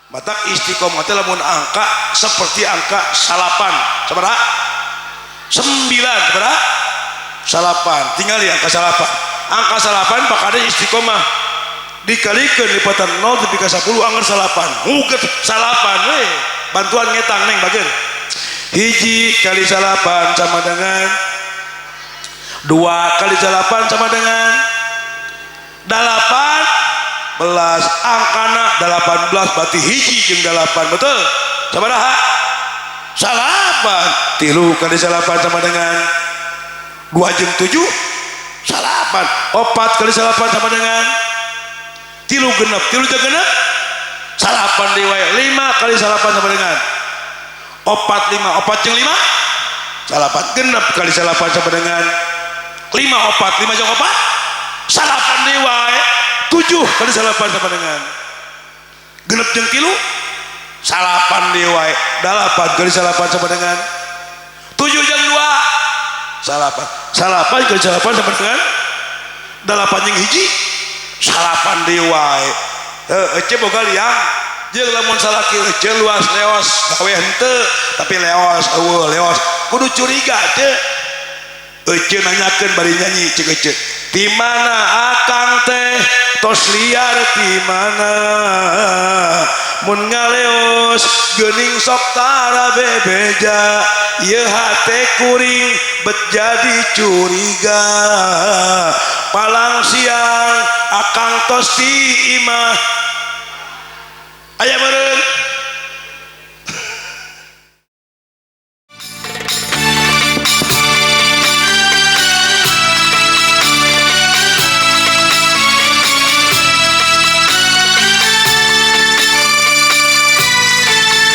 Matak istiqomah teh lamun angka seperti angka salapan, sabaraha? 9, sabaraha? Salapan. Tinggal di angka salapan. Angka salapan bakal istiqomah. Dikalikeun lipatan 0 tepi ka 10 anggar salapan. Huget salapan we. Bantuan ngetang neng bager. Hiji kali salapan sama dengan 2 kali salapan sama dengan 18. Angkana 18 berarti hiji jeung 8, betul? Sabaraha? Salapan. 3 kali salapan sama dengan 2 jeung 7 salapan. 4 kali salapan sama dengan 3 genep, 3 jeung genep salapan deui wae. 5 kali salapan sama dengan 4 5, 4 jeung 5 salapan. Genep kali salapan sama dengan 5 4, 5 jeung 4 salapan deui wae. 7 kali salapan sama dengan genep jeung 3 salapan deui wae. 8 kali salapan sama dengan 7 jeung 2 salapan. Salapan kali salapan sama dengan 8 jeung 1 salapan deui wae. Heuh, ece boga liang jeung lamun salaki ece luas leos gawe henteu tapi leos eueuh leos kudu curiga ce. Ece nanyakeun bari nyanyi cek ece, di mana akang teh tos liar di mana mun ngaleos geuning sok tara bebeja ieu hate kuring bet jadi curiga palang siang akang tos di imah aya meureun.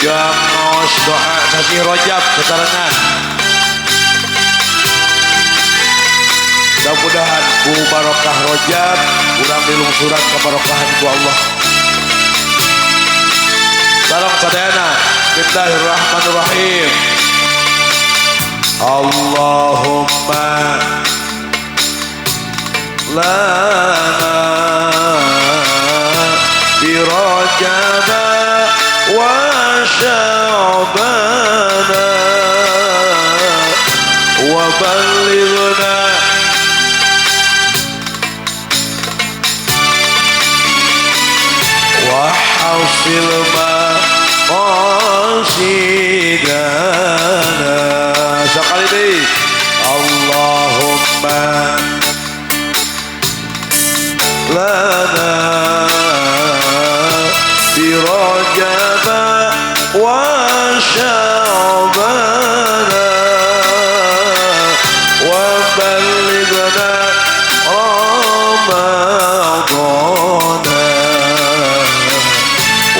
Jam ngaos doa sasi Rajab sasarengan. Mudah-mudahan ku barokah Rajab urang dilungsuran kebarokahan ku Allah. Sareng sadayana. Bismillahirrahmanirrahim. Allahumma lana bi Rajab wa Sya'bana wa ballighna wa hasil maqasidana. Sekali deui. Allahumma lana bi Rajab wa Sya'bana wa ballighna Ramadana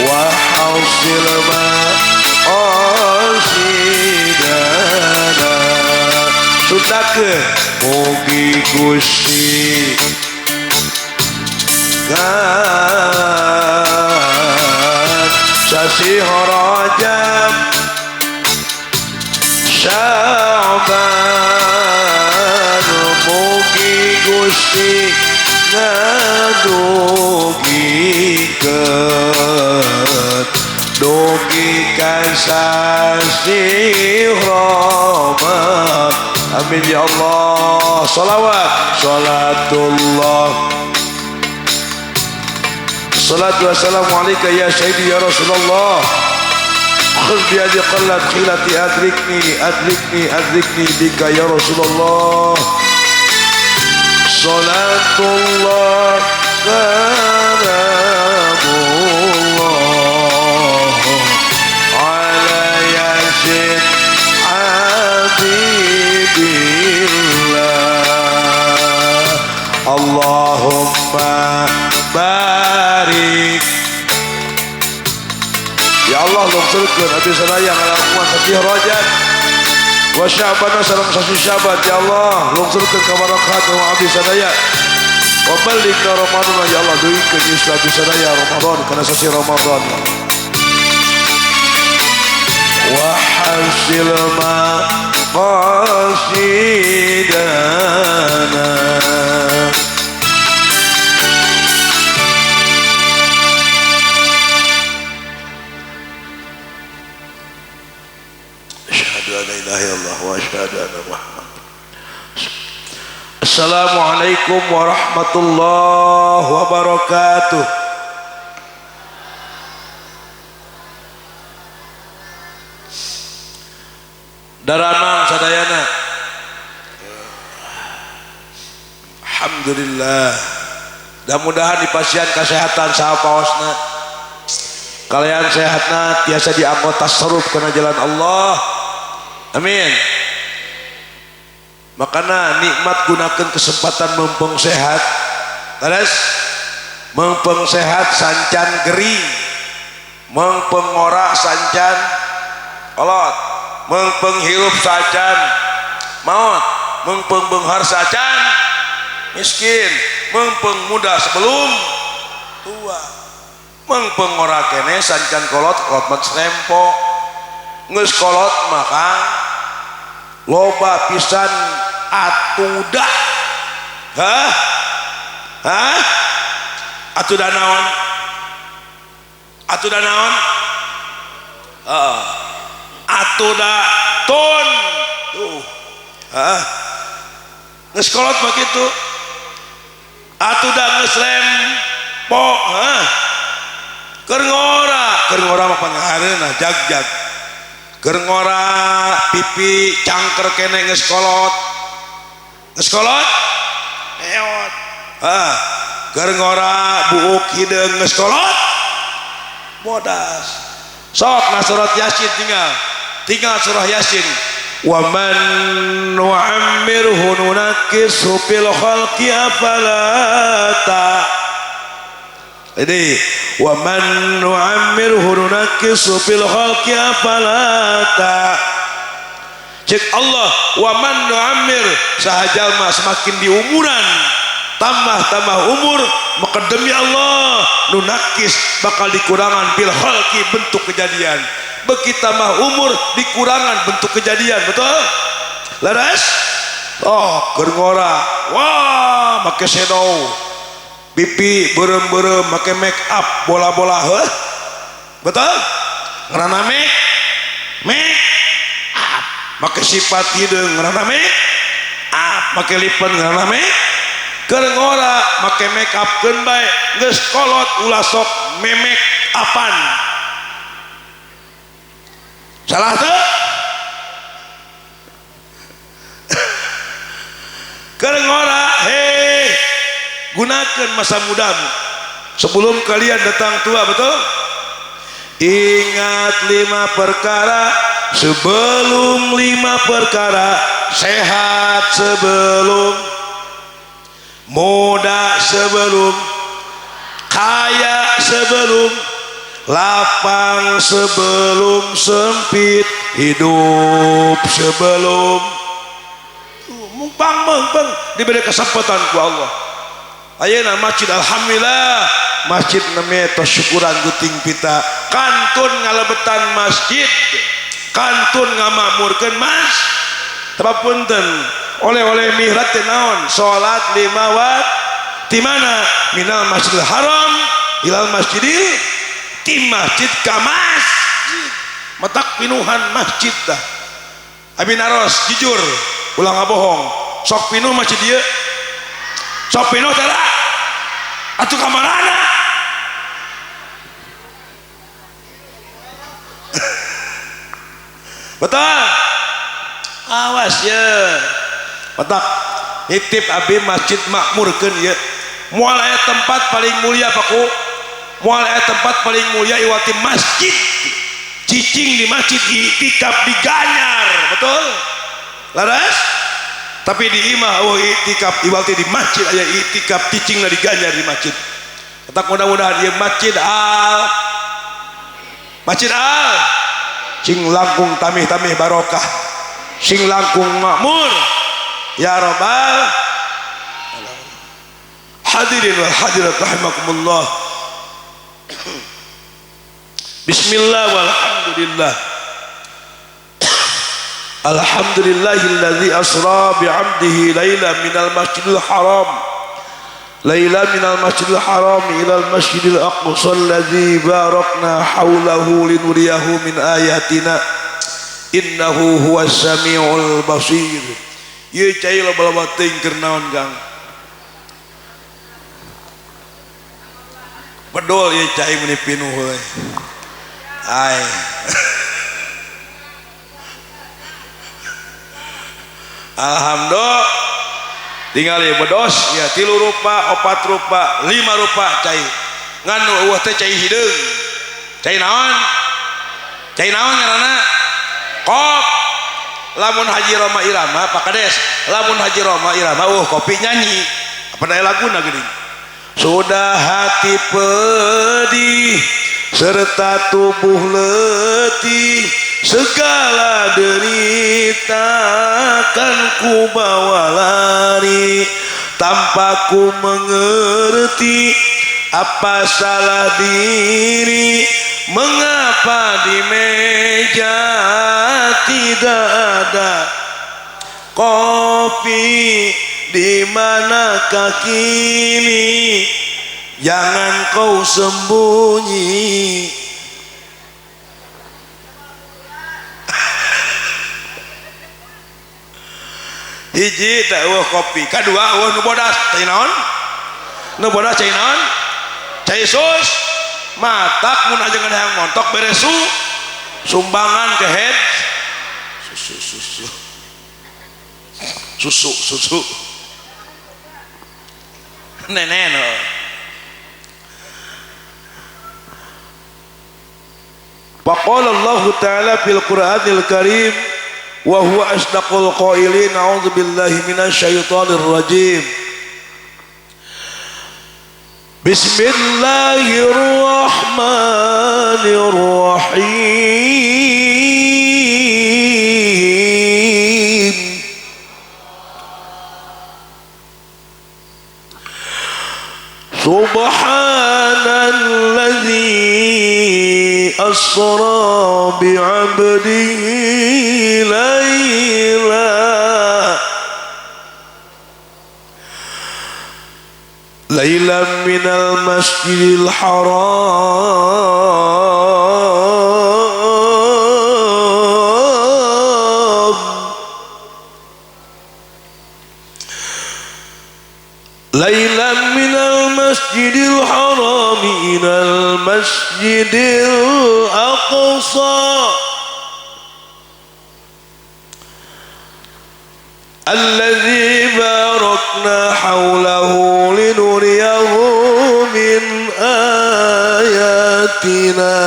wa hasil maqasidana. Sundakeun mugi Gusti kan sasi Rajab Sya'ban mugi Gusti ngadugikeun dugi ka sasi Ramadan. Amin ya Allah. Salawat salatullah. Salatu wassalamu alaika ya sayyidi ya Rasulullah. Khudh bi yadi qallat khilati adrikni adrikni adrikni bika ya Rasulullah. Salatullah salamullah ala yasin habibillah. Allahumma barik. Ya Allah lungsurkeun abdi sadaya ngalakuan sasi Rajab wa Sya'ban sareng sasi Sya'ban. Ya Allah lungsurkeun kabarokat wa abdi sadaya wa ballighna Ramadan. Ya Allah duikeun yusra abdi sadaya Ramadan kana sasi Ramadan. Wa hasil maqasidana. ilaha illallah wa asyhadu anna Muhammad. Assalamualaikum warahmatullahi wabarakatuh. Daramang sadayana. Alhamdulillah. Mudah-mudahan dipasihan kesehatan saha paosna. Kalian sehatna tiasa dianggo tasarruf kana jalan Allah. Amin. Makana nikmat gunakan kesempatan mumpung sehat. Terus mumpung sehat sancan gering, mumpung ngora sancan kolot, mumpung hirup sacan maut, mumpung beunghar sacan miskin, mumpung muda sebelum tua, mumpung ngora kene sancan kolot, kolot mah serempo, geus kolot maka loba pisan atuda. Hah? Hah? Atuda naon? Atuda naon? Heeh. Atuda tun. Tuh. Hah? Geus kolot mah kitu. Atuda geus lempo, hah? Keur ngora mah pangareunah jag-jag. Keur ngora pipi cangker kene geus kolot. Geus kolot? Eot. Hah, keur ngora buuk hideung geus kolot? Bodas. Sok na surat Yasin tinggal. Tinggal surah Yasin. Wa man nu'ammirhu nunakkisu fil khalqi afala ta. Ini wa man nu'ammirhu nunakkisu fil khalqi afala ta. Cek Allah, wa man nu'ammir, saha jalma semakin diumuran, tambah-tambah umur, maka demi Allah nunakis bakal dikurangan bil khalqi bentuk kejadian. Beki tambah umur dikurangan bentuk kejadian, betul? Leres? Oh, keur ngora. Wah, make shadow. Pipi beureum-beureum make make up bola-bola, heuh. Betul? Ngaranna make make up. Make sifat hideung ngaranna make up, make lipen ngaranna make. Keur ngora make make up keun bae, geus kolot ulah sok memek apan. Salah teu? Keur ngora, hei, gunakan masa mudamu sebelum kalian datang tua, betul? Ingat 5 perkara sebelum 5 perkara, sehat sebelum muda, sebelum kaya, sebelum lapang, sebelum sempit, hidup sebelum mumpang mengpeng diberi kesempatan ku Allah. Ayeuna masjid alhamdulillah, masjid namanya tos syukuran guting pita, kantun ngalebetan masjid, kantun ngamakmurkeun mas. Sebab punten oleh-oleh mihrab teh naon? Salat 5 waktu di mana? Minal Masjidil Haram ilal Masjidil, ti masjid ka masjid, matak pinuhan masjid dah. Abi naros jujur, ulah ngabohong, sok pinuh masjid ieu, sok pinuh teh atuh ka marana? Betul? Awas ye, matak nitip abi masjid makmurkeun ieu. Moal aya tempat paling mulia paku, moal aya tempat paling mulia iwati masjid. Cicing di masjid, iktikaf di Ganyar, betul? Laras? Tapi di imah oh iktikaf iwati di masjid aya iktikaf cicingna di Ganyar di masjid. Matak mudah-mudahan ieu masjid al, masjid al sing langkung tamih-tamih barokah, sing langkung makmur ya rabbal hadirin wal hadirat rahimakumullah. Bismillah walhamdulillah. Alhamdulillahilladzi asra bi'abdihi laila minal masjidil haram, laila minal masjidil haram ilal masjidil aqsa alladzi barakna haulahu linuriyahu min ayatina Innahu huwas samiul basir. Ieu cai loba-loba teuing keur naon Kang? Bedol ieu cai meuni pinuh we. Ai. Alhamdulillah. Tinggal ieu bedos ya 3 rupa, 4 rupa, 5 rupa cai. Ngan nu eueuh teh cai hideung. Cai naon? Cai naon ngaranna? Kop. Lamun Haji Rhoma Irama Pak Kades, lamun Haji Rhoma Irama kopi nyanyi. Apa daya laguna geuning? Sudah hati pedih serta tubuh letih, segala derita kan ku bawa lari, tanpa ku mengerti apa salah diri, mengapa di meja tidak ada kopi, di manakah kini, jangan kau sembunyi. Hiji teh eueuh kopi, kadua eueuh nu bodas, cai naon? Nu bodas cai naon? Cai sus. Matak mun ajengan hayang montok beres sumbangan ke head susu susu susu susu nenen. Faqala Allah Ta'ala fil Qur'anil Karim wa huwa asdaqul qailin, a'udzu billahi minasyaitonir rajim. Bismillahirrahmanirrahim. Subhanalladzi asra bi'abdihi lailan minal masjidil haram lailan minal masjidil haram ilal masjidil aqsa alladzi barakna hawlahu linuriyahu min ayatina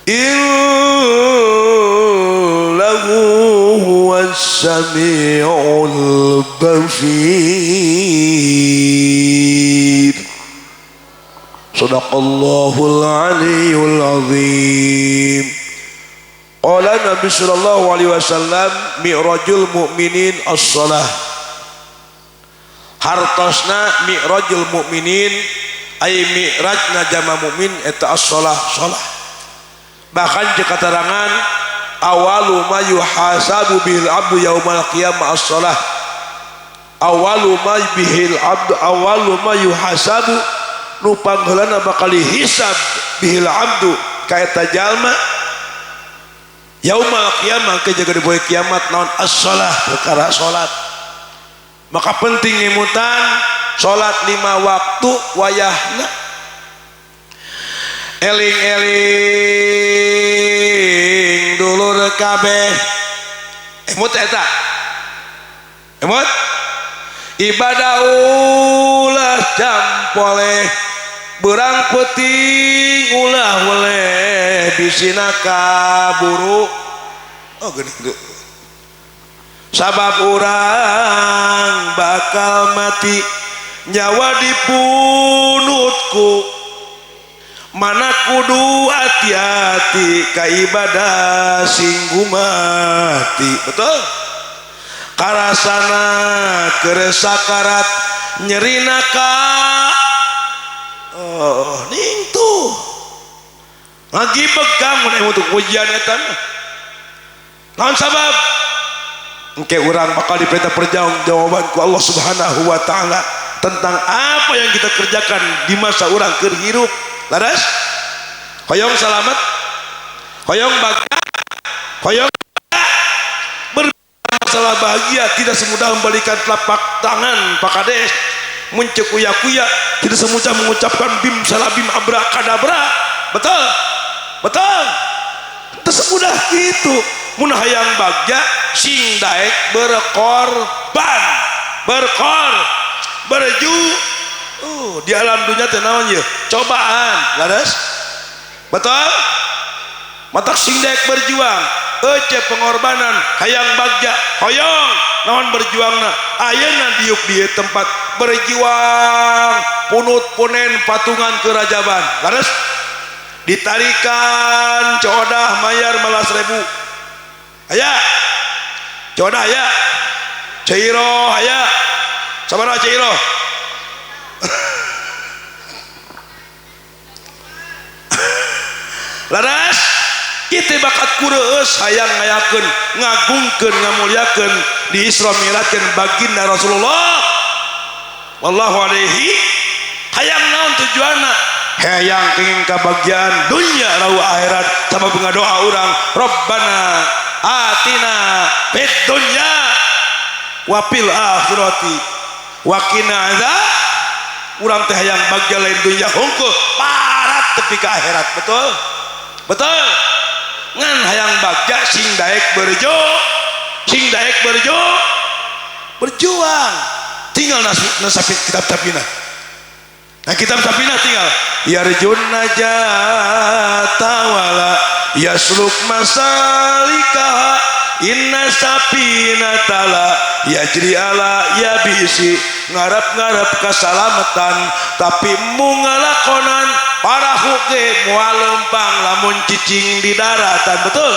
innahu huwas samiul basir. Sadaqallahul aliyyul azim. Qala Nabi sallallahu alaihi wasallam mi'rajul mu'minin as-salah. Hartosna mi'rajul mu'minin ay mi'rajna jama mu'min eta as-salah, salah. Bahkan jika katerangan awalu ma yuhasabu bihil abdu yaumal qiyamah as-salah. Awalu ma bihil abdu awalu ma yuhasabu nu pangheulana bakal dihisab bihil abdu ka eta jalma yaumal qiyamah ke jaga di poe kiamat naon as-salah, perkara salat. Maka penting ngemutan salat 5 waktu wayahna. Eling-eling dulur kabeh. Emut eta. Emut ibadah ulah campoleh berang peuting ulah weleh bisina kaburu. Oh geuning teu. Sabab urang bakal mati nyawa dipunutku, mana kudu hati-hati ka ibadah sing mati. Betul? Karasana keur sakarat nyerina ka oh ning tuh ngagibeg kamu nih untuk ujian eta. Naon sabab? Engke urang bakal diperintah pertanggungjawaban ku Allah Subhanahu wa taala tentang apa yang kita kerjakan di masa urang keur hirup. Laras? Hoyong salamet? Hoyong bagja? Hoyong masalah bahagia tidak semudah membalikan telapak tangan Pak Kades, muncul kuya-kuya tidak semudah mengucapkan bim salabim abrakadabra. Betul? Betul? Tidak semudah gitu. Mun hayang bagja sing daek berkorban, berju. Di alam dunia teh naon ye? Cobaan, laras? Betul? Matak sing daek berjuang, ece pengorbanan, hayang bagja, hoyong naon berjuangna. Ayeuna diuk di tempat berjuang, punut punen patungan kerajaban, laras? Ditarikan codah mayar malas ribu, aya codah aya, cairo aya, sabaraha cairo? Laras? Kita bakat kureus hayang ngayakeun, ngagungkeun, ngamuliakeun di Isra Mi'rajkeun baginda Rasulullah wallahu alaihi. Hayang naon tujuanna? Hayang kenging kabagian dunya rau akhirat sama bunga doa urang Rabbana atina fid dunya wa fil akhirati wa qina azab. Urang teh hayang bagja lain dunya hungkul parat tepi ka akhirat. Betul? Betul? Ngan hayang bagja sing daek berjo, sing daek berjo, berjuang. Tinggal nasapit kitab Safinah. Nah kitab Safinah tinggal yarjun najata wala yasluk masalika inna safinata la yajri ala yabisi. Ngarap-ngarap keselamatan tapi mungalakonan parahu ge moal lempang lamun cicing di daratan. Betul?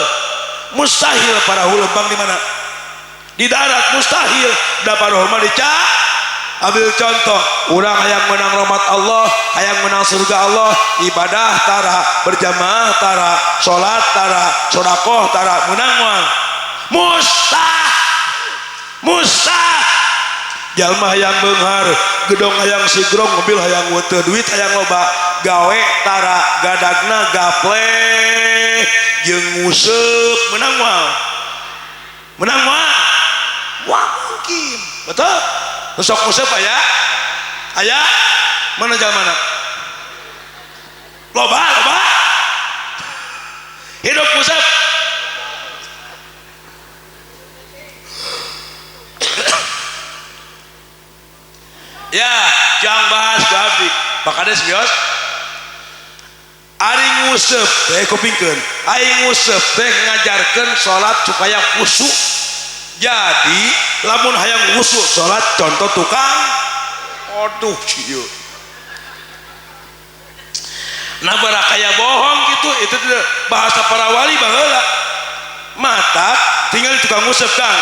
Mustahil parahu lempang di mana? Di darat mustahil. Da parahu mah dicak. Ambil contoh, urang hayang menang rahmat Allah, hayang menang surga Allah, ibadah tara, berjamaah tara, salat tara, sedekah tara, menang moal? Mustah. Mustah. Jalma hayang beunghar, gedong hayang sigrong, mobil hayang weteu, duit hayang loba, gawe tara, gadagna gaple, jeung nguseup, menang moal? Menang moal? Wah mungkin. Betul? Sok nguseup aya? Aya? Mana jalmana? Loba, loba. Hidup nguseup. Ya, jangan bahas ku abdi. Pak Kades bios. Ari nguseup teh kupingkeun. Ari nguseup teh ngajarkeun salat supaya khusyuk. Jadi lamun hayang khusyuk salat contoh tukang aduh ieu. Nah bara kaya bohong gitu, itu tidak bahasa para wali baheula. Mata tinggal tukang nguseup Kang.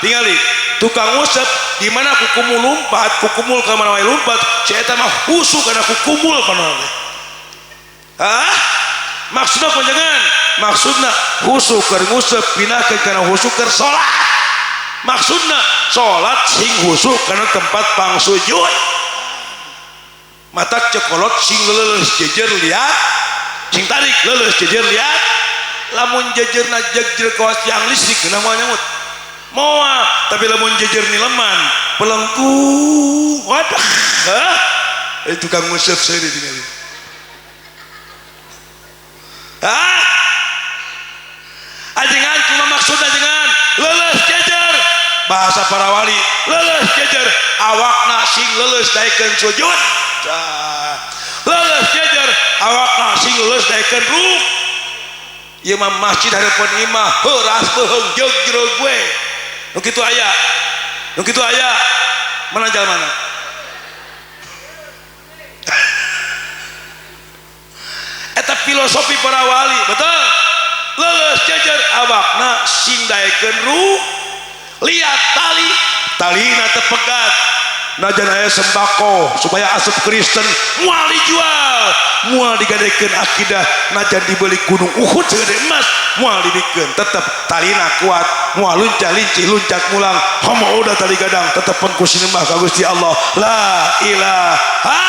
Tinggali tukang nguseup di mana kukumul lompat, kukumul ka mana wae lompat, si eta mah khusyuk kana kukumul kana teh. Hah? Maksudna panjenengan? Maksudna khusyuk keur nguseup pindahkeun kana khusyuk keur salat. Maksudna salat sing khusyuk kana tempat pangsujud. Mata cekolot sing leuleus jejer liat, sing tarik leuleus jejer liat. Lamun jejerna jejer kawas yang listrik geuna moal nyamut. Moal, tapi lamun jejer nileman pelengkung, wadah. Hah? Itu tukang nguseup seuri tinggal. Hah? Ajengan cuma maksud ajengan leuleus jejer. Bahasa para wali leuleus jejer, awakna sing leuleus daekeun sujud. Leuleus jejer, awakna sing leuleus daekeun ruk. Ieu mah masjid hareupeun imah heuras beuheung jeung jero gue. Nu kitu aya. Nu kitu aya. Mana jalmana? Eta filosofi para wali, betul? Leuleus jejer awakna sing daekeun ruk. Lihat tali, talina tepegat. Najan aya sembako supaya asup Kristen moal dijual, moal digadekeun akidah. Najan dibeli gunung Uhud segede emas moal dibikeun, tetep talina kuat, moal luncah lincih luncat mulang, homo udah tali gadang, tetep pengku sinembah ka Gusti Allah. La ilaha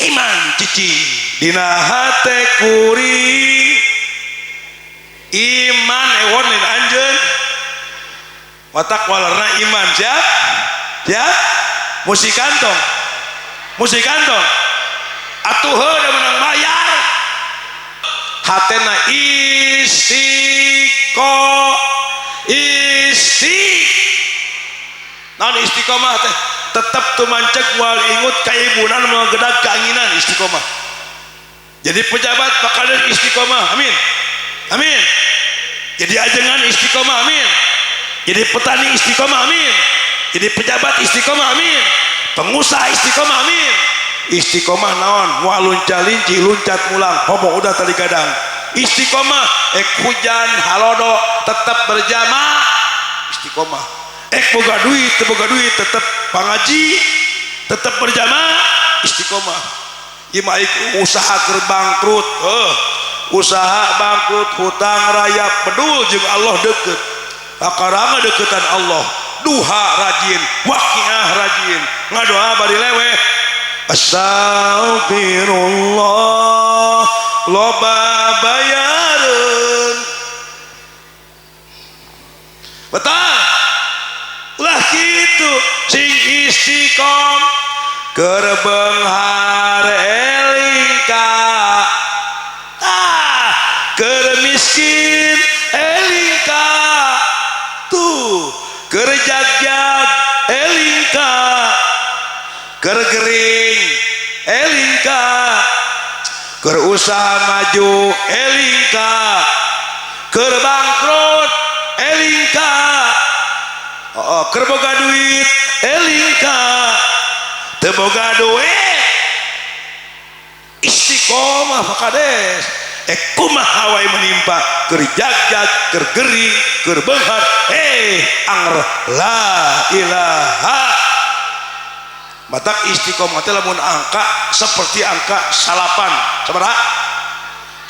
iman cicing dina hate kuring. Iman ewon lain anjeun. Watak walerna iman siap? Siap? Musik kantong. Musik kantong. Atuh heuh da menang bayar. Hatena isti naon istiqomah teh tetep tumanceg moal ingut kaibunan moal gedag keanginan istiqomah. Jadi pejabat bakal istiqomah, amin amin. Jadi ajengan istiqomah, amin. Jadi petani istiqomah, amin. Jadi pejabat istiqomah, amin. Pengusaha istiqomah, amin. Istiqomah naon moal luncat linci luncat mulang homo udah tali gadang. Istiqomah ek hujan halodo tetap berjamaah istiqomah. Ek boga duit teu boga duit tetap pangaji tetap berjamaah istiqomah. Ieu mah usaha keur bangkrut, usaha bangkrut hutang rayap bedul jeung Allah deket. Akarama deketan Allah, duha rajin, waqiah rajin, ngadoa bari leweh. Astagfirullah loba bayareun. Betul. Ulah kitu sing istiqom keur beunghar eling ka tah keur miskin eling ka tuh keur jagjag eling ka keur gering eling ka keur usaha maju eling ka keur bangkrut eling ka oh, keur boga duit eling ka teu boga duit istiqomah Pak Kades. Kumaha wae menimpa keur jagjag keur gering keur beunghar anger la ilaha. Matak istiqomah teh lamun angka seperti angka salapan sabaraha?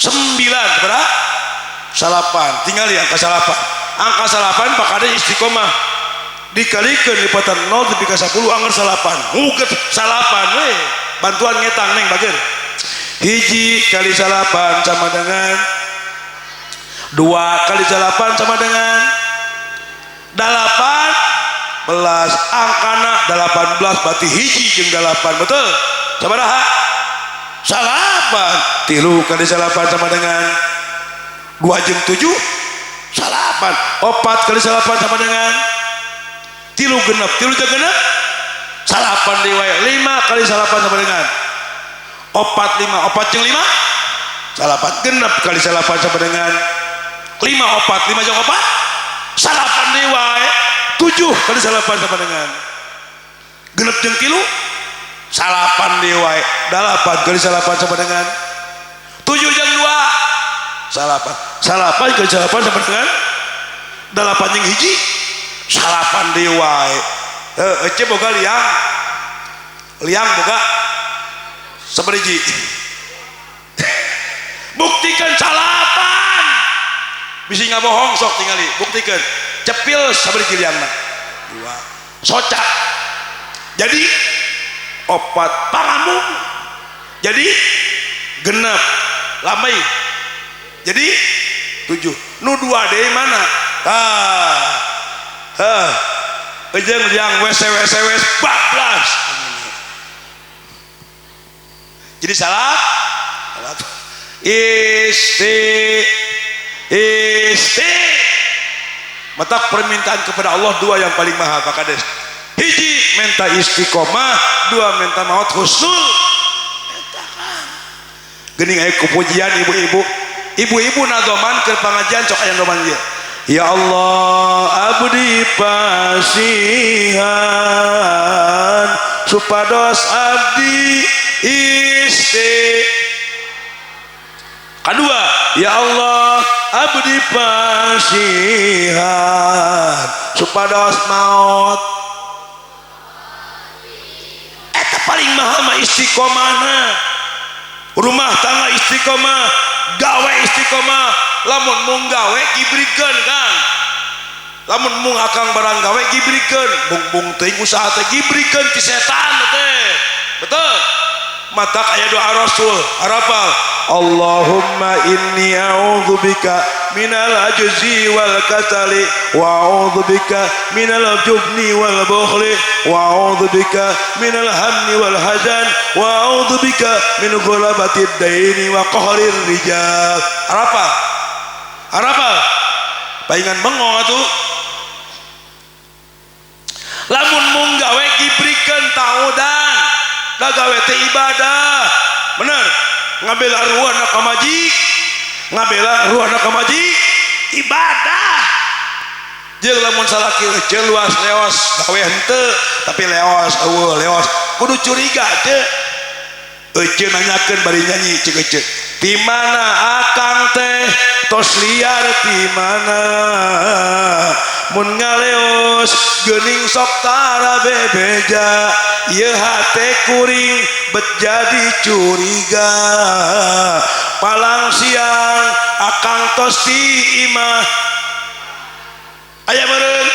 9 sabaraha? Salapan. Tinggal di angka salapan. Angka salapan Pak Kades istiqomah dikalikeun lipatan 0 tepi ka 10 anger salapan. Nguget salapan we. Bantuan ngetang neng bager. Hiji kali salapan sama dengan 2 kali salapan sama dengan 18. Angkana 18 berarti hiji jeung 8, betul? Sabaraha? Salapan. 3 kali salapan sama dengan 2 jeung 7 salapan. 4 kali salapan sama dengan 3 genep, 3 jeung genep salapan deui wae. 5 kali salapan sama dengan 4 5, 4 jeung 5 salapan. Genep kali salapan sama dengan 5 4, 5 jeung 4 salapan deui wae. 7 kali salapan sama dengan genep jeung 3 salapan deui wae. 8 kali salapan sama dengan 7 jeung 2 salapan. Salapan kali salapan sama dengan 8 jeung 1 salapan deui wae. Heuh, ece boga liang. Liang boga sabariji. Buktikan salapan. Bisi ngabohong sok tingali, buktikan. Cepil sabariji liangna. 2. Socak. Jadi 4 pangamung. Jadi genep lamai. Jadi 7. Nu 2 deui mana? Tah. Heuh. Jeung liang WC WC WC bablas. Jadi salah. Isti isti. Mata permintaan kepada Allah dua yang paling mahal Pak Kades. Hiji minta istiqomah, 2 minta maut husnul. Geuning aya kepujian ibu-ibu. Ibu-ibu nadoman ke pengajian sok aya doman ieu. Ya Allah abdi pasihan supados abdi isti. Kedua, ya Allah abdi pasihan supados maut. Eta paling mahal mah istiqomahna. Rumah tangga istiqomah, gawe istiqomah. Lamun mung gawe gibrikeun Kang. Lamun mung akang barang gawe gibrikeun, mung mung teuing usaha teh gibrikeun ki setan teh. Betul. Mata aya doa Rasul arapal Allahumma inni a'udzubika minal ajzi wal kasali wa a'udzubika minal jubni wal bukhli wa a'udzubika minal hammi wal hazan wa a'udzubika min ghalabatid daini wa qahrir rijal. Arapal arapal paingan bengong atuh. Lamun mung gawe diberikan taudan da gawe teh ibadah bener ngabela ruhna ka majik ngabela ruhna ka majik ibadah. Jeung lamun salaki euceun luas leos gawe henteu tapi leos eueuh leos kudu curiga teh euceun nanyakeun bari nyanyi ceuk euceun di mana akang teh tos liar di mana mun ngaleos geuning sok tara bebeja ieu hate kuring bet jadi curiga palang siang akang tos di imah aya meureun.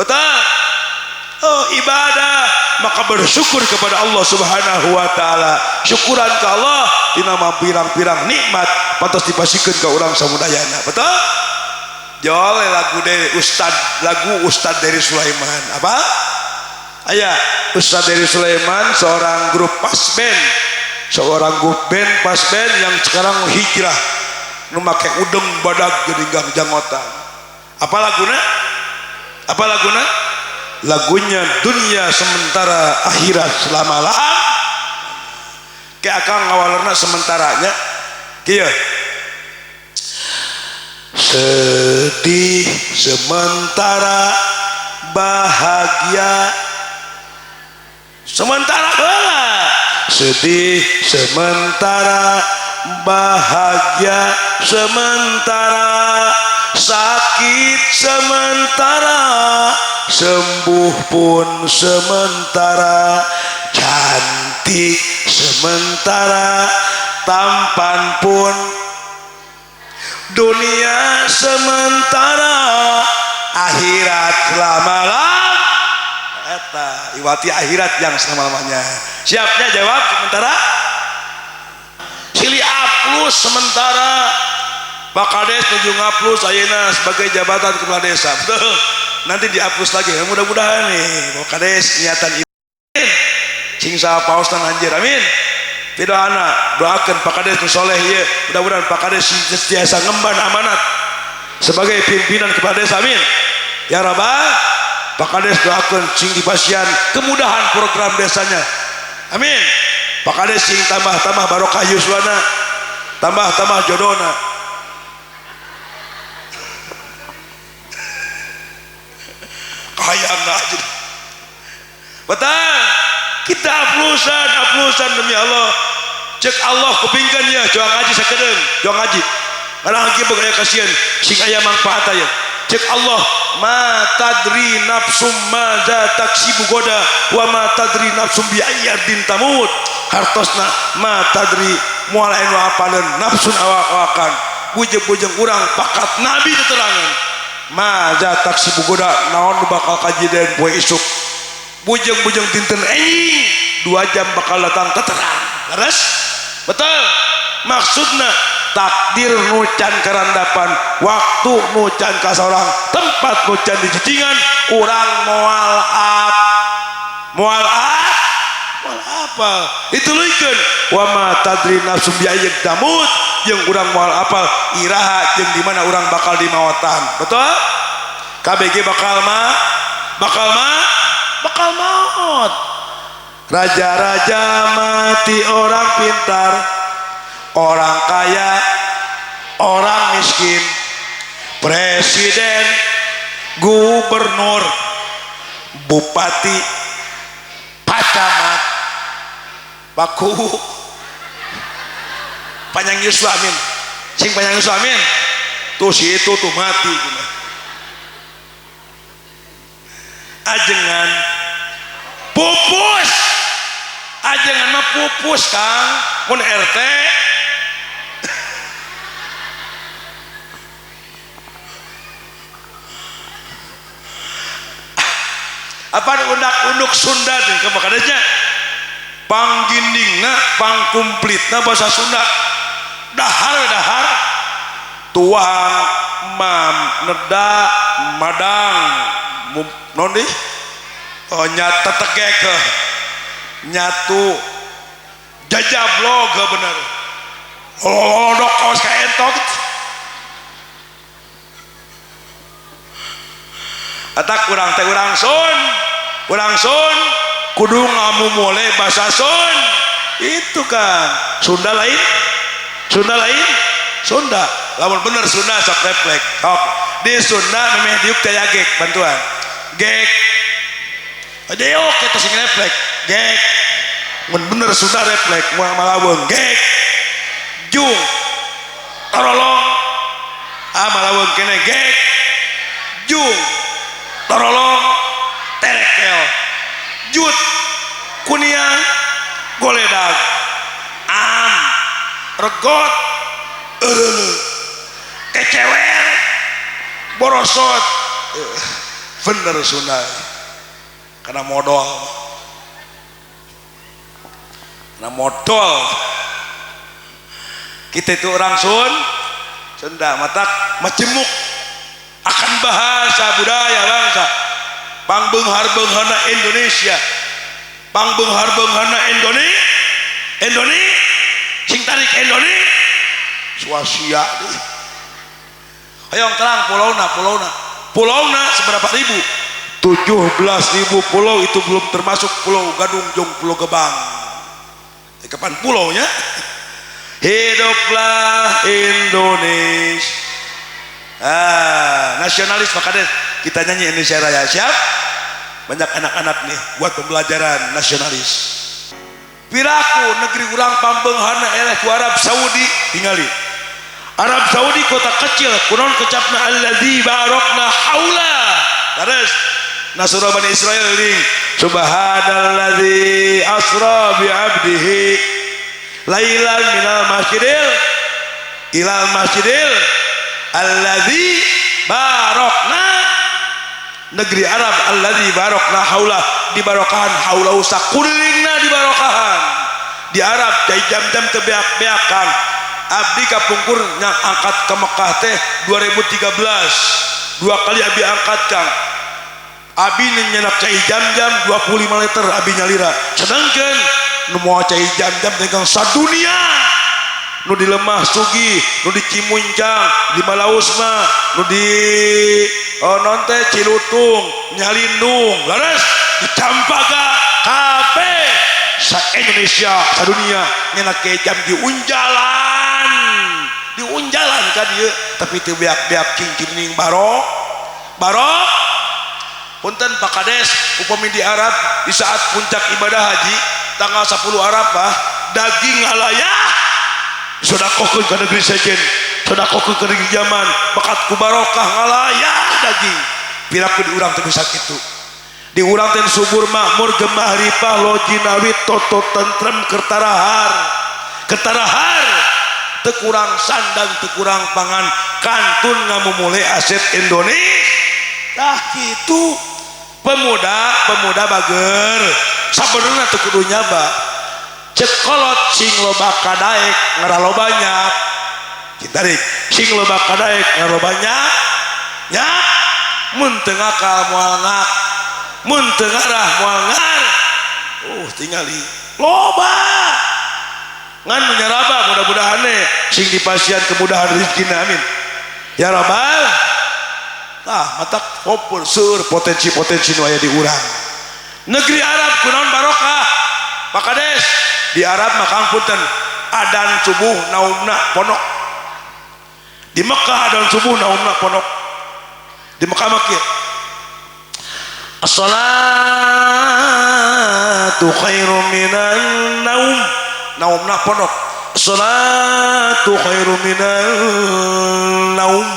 Betul. Oh ibadah maka bersyukur kepada Allah Subhanahu wa taala. Syukuran ke Allah dina pirang-pirang nikmat pantas dipasikeun ka urang samudayana. Betul? Jole lagu dari Ustad, lagu Ustad dari Sulaiman. Apa? Aya Ustad dari Sulaiman seorang grup pas band. Seorang grup band pas band yang sekarang hijrah nu make udeng badag geuning janggotan. Apa laguna? Apa laguna? Lagunya dunia sementara akhirat selama-lamanya. Kayak akang ngawalerna sementaranya kieu sedih sementara bahagia sementara heula sedih sementara bahagia sementara sakit sementara sembuh pun sementara cantik sementara tampan pun dunia sementara akhirat selama-lamanya. Eta iwati akhirat yang selama-lamanya. Siapnya jawab sementara silih aplus sementara Pak Kades nuju ngaplus ayeuna sebagai jabatan kepala desa. Betul. Nanti dihapus lagi. Mudah-mudahan nih Pak Kades niatan itu sing saha paosna anjir. Amin. Tidak anak doakan Pak Kades nu soleh ieu. Mudah-mudahan Pak Kades sentiasa ngemban amanat sebagai pimpinan kepala desa. Amin. Ya Rabbal. Pak Kades doakan sing dipasihan kemudahan program desanya. Amin. Pak Kades sing tambah-tambah barokah yuswana, tambah-tambah jodona. Hayang aja. Betul. Kita aplusan, aplusan demi Allah. Cek Allah kupingkeun ya, juang ngaji sakedeung, juang ngaji. Karena lagi aya kasihan, sing aya manfaat aya. Cek Allah, ma tadri nafsum ma za taksibu goda wa ma tadri nafsum bi ayyardin tamut. Hartosna ma tadri moal anu apaleun nafsun awak-awakan. Bujeng-bujeng urang pakat nabi teterangan. Ma za taksibu goda naon nu bakal kajadian poe isuk. Bujeng-bujeng dinten enjing 2 jam bakal datang teterang. Leres? Betul. Maksudna takdir nu can karandapan, waktu nu can kasorang, tempat nu can dijicingan, urang moal ap moal ap moal apa dituluykeun wa ma tadri nafsum bi ayyin tamut jeung urang moal apal iraha jeung di mana urang bakal dimaotan. Betul? KBG bakal ma bakal ma bakal maut. Raja-raja mati, orang pintar, orang kaya, orang miskin, presiden, gubernur, bupati, pak camat, paku, panjang yuswa amin, sing panjang yuswa amin, tuh si itu tuh mati. Ajengan pupus, ajengan mah pupus kang, mun RT. Apa undak-unduk Sunda teh kamakadanya panggindingna pangkumplitna bahasa Sunda. Dahar-dahar tuang mam neda madang non di oh nyata tegek nyatu jajablog bener lolodok kaos ka entok atak urang teh urang sun kudu ngamumule bahasa sun itu kan Sunda lain Sunda lain Sunda lamun bener Sunda sok refleks sok di Sunda memeh diuk teh gek bantuan gek diuk kita sing refleks gek mun bener Sunda refleks moal malaweung gek jung torolong ah malaweung kene gek jung torolong terekel jut kuniang goledag am regot eureuleu kecewer borosot bener Sunda karena modal karena modal kita itu orang Sunda matak majemuk akan bahasa budaya bangsa pangbeunghar-beungharna Indonesia pangbeunghar-beungharna Indonesia sing tarik Indonesia Suasia hayang terang pulauna seberapa ribu 17.000 pulau itu belum termasuk pulau Gadung jong pulau Gebang kapan pulaunya hiduplah Indonesia. Ah, nasionalis makanya kita nyanyi Indonesia Raya siap banyak anak-anak nih buat pembelajaran nasionalis piraku negeri urang pambeungharna eleh ku Arab Saudi tingali Arab Saudi kota kecil kunaon kecapna alladzi barakna haula terus Nasura Bani Israel ling subhanalladzi asra bi abdihi lailan minal masjidil ilal masjidil alladzi barokna negeri Arab alladzi barokna haula dibarokahan haula sakulilingna dibarokahan di Arab cai jam-jam teu beak-beakan abdi kapungkur yang angkat ke Mekah teh 2013 dua kali abdi angkat kang abi nyenak cai jam-jam 25 liter abi nyalira sedangkan nu moal cai jam-jam teh kang sadunia nu di Lemah Sugi nu di Cimuncang di Malausma nu di non teh Cilutung Nyalindung laras di Campaga kabeh sa Indonesia sadunia nyenak cai jam di unjalan ka dieu tapi teu beak-beak cing-cing barok barok punten Pak Kades upami di Arab di saat puncak ibadah haji tanggal 10 Arafah daging ngalayah sodakohkeun ka negeri sejen sodakohkeun ka negeri Yaman bakat ku barokah ngalayah daging piraku di urang teu bisa kitu di urang teh subur makmur gemah ripah lojinawi toto tentrem kertarahar kertarahar teu kurang sandang teu kurang pangan kantun ngamumule aset Indonesia tah kitu pemuda bager sabenerna teu kudu nyaba cek kolot sing loba kadaek ngaraloba nyap citarik sing loba kadaek ngaraloba nyap nyap mun teu ngakal moal ngak mun teu ngarah moal ngar tingali loba ngan menyeraba mudah-mudahan sing dipasihan kemudahan rezekina amin ya rabbal tah matak popor seueur potensi-potensi nu aya di urang negeri Arab kunaon barokah Pak Kades di Arab mah kang punten adan subuh naumna ponok di Mekah adan subuh naumna ponok di Mekah mah kieu as-salatu khairum minan naum naumna ponok as-salatu khairum minan naum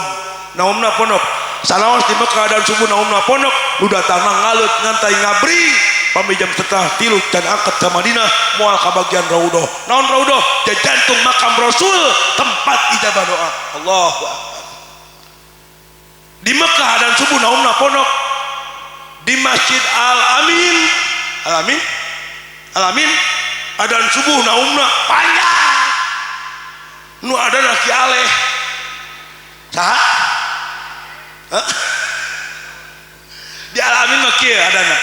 naumna ponok sanaos di Mekah dan subuh naumna ponok nu datangna ngaleut ngantai ngabring pami jam 2:30 dan angkat ke Madinah moal kabagian raudhah naon raudhah jantung makam Rasul tempat ijabah doa Allahu akbar di Mekah dan subuh naumna ponok Di Masjid Al Amin, Al Amin, Al Amin, adan subuh naumna panjang. Nu adan laki aleh. Saha? Hah? Di Al Amin mah kieu adana.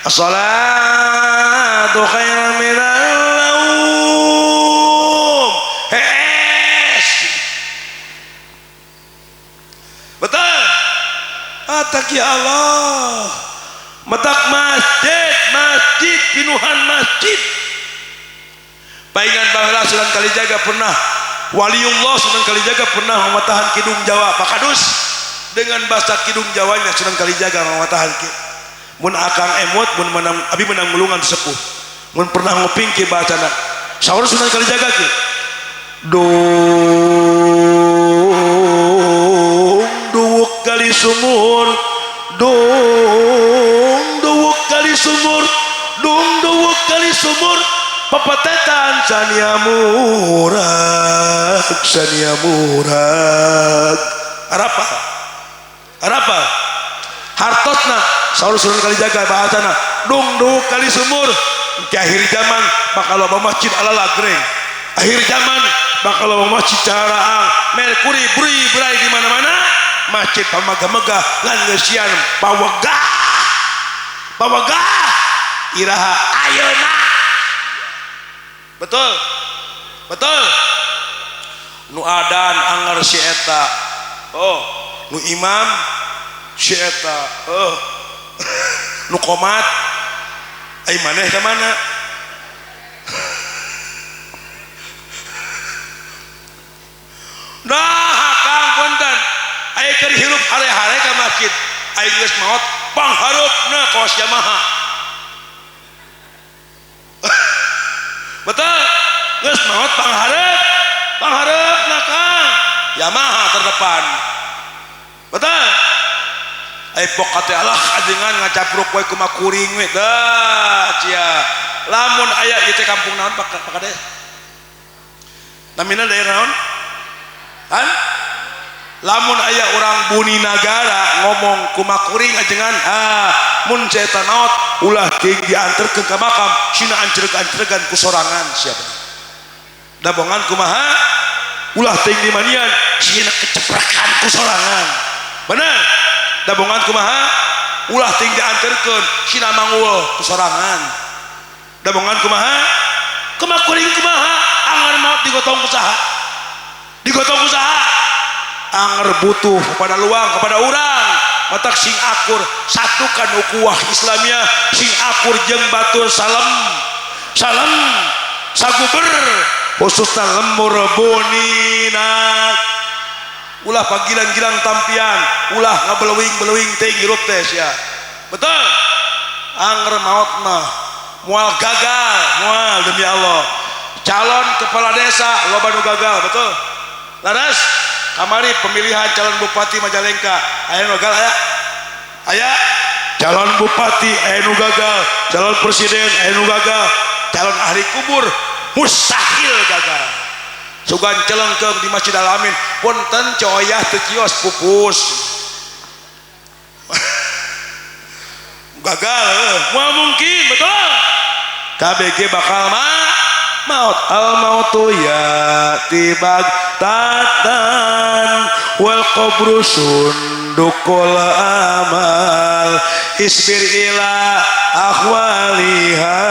As-salatu khairum minan naum. Hees. Betul. Atak ya Allah. Matak masjid, masjid pinuhan masjid. Paingan baheula Sunan Kalijaga pernah, waliullah Sunan Kalijaga pernah mematahan kidung Jawa. Pak Kadus dengan bahasa kidung Jawanya Sunan Kalijaga mematahan ki. Mun akang emot mun menang abi menang mulungan sepuh. Mun pernah nguping ki bahasana. Saur Sunan Kalijaga ki. Dung duwuk kali sumur, dung duwuk kali sumur, dung duwuk kali sumur, papatetan sania murag, sania murag. Arapa? Arapa? Hartosna saur Sunan Kalijaga bahasana dung duwuk kali sumur. Di akhir zaman bakal loba masjid ala lagreng. Akhir zaman bakal loba masjid caraang, Merkuri beri berai di mana-mana. Masjid pamagah-megah ngan ngeusian pawegah. Pawegah iraha ayeuna. Betul. Betul. Nu adan anger si eta. Oh, nu imam si eta. Oh. Nu komat ai maneh ka mana? Nah, Kang punten. Ai keur hirup hare-hare ka masjid. Ai geus maot panghareupna kaos Yamaha. Betul. Geus maot panghareup, panghareupna Kang. Yamaha terdepan. Betul. Ai pok teh alah ajengan ngacapruk we kumaha kuring we. Dah cia. Lamun aya ieu teh kampung naon Pak Kades? Namina daerah naon? Kan? Lamun aya urang Buni Nagara ngomong kumaha kuring ajengan, ah mun eta maot ulah teuing dianterkeun ka makam, sina ancreg-ancregan ku sorangan sia bener. Dabongan kumaha? Ulah teuing dimanian, sina keceprakan ku sorangan. Bener? Dabongan kumaha? Ulah teuing dianterkeun, sina mangul ku sorangan. Dabongan kumaha? Kumaha kuring kumaha? Angar maot digotong ku saha? Digotong ku saha? Anger butuh kepada luang kepada urang. Matak sing akur satukan ukhuwah Islamiyah, sing akur jeung batur salam salam saguber khususna lembur bonina. Ulah pagilang-gilang tampian, ulah ngabelewing-belewing teh hirup teh sia. Betul. Anger maot mah moal gagal, moal demi Allah. Calon kepala desa loba nu gagal, betul. Laras kamari pemilihan calon bupati Majalengka aya nu gagal aya? Aya calon bupati aya nu gagal, calon presiden aya nu gagal, calon ahli kubur mustahil gagal. Sugan celengkeung di Masjid Al Amin punten coyah teu kios pupus. Gagal moal mungkin, betul. KBG bakal maut. Al mautu yati bagtatan wal qabru sundukul amal isbir ila akhwaliha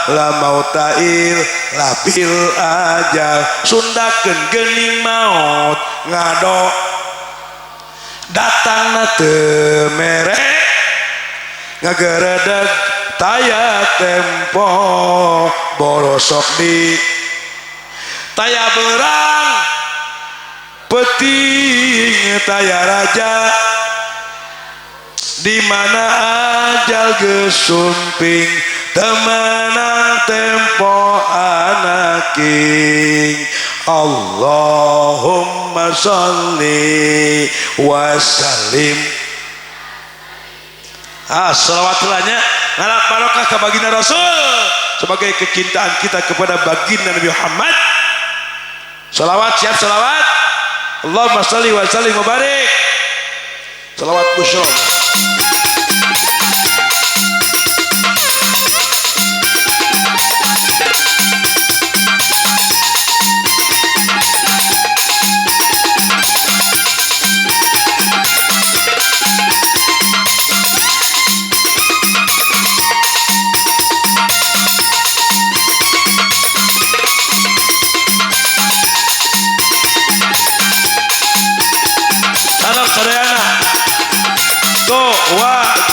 la mauta illa bil ajal. Sundakeun geuning maot ngado datangna teu mere ngageredeg taya tempo borosok di taya berang peting taya raja di mana ajal gesumping temenang tempo anaking. Allahumma sholli wa sallim. Ah, selawatulahnya ngalap barokah ke baginda Rasul sebagai kecintaan kita kepada baginda Nabi Muhammad. Salawat, siap salawat. Allahumma sholli wa sallim wa barik. Salawat busyra.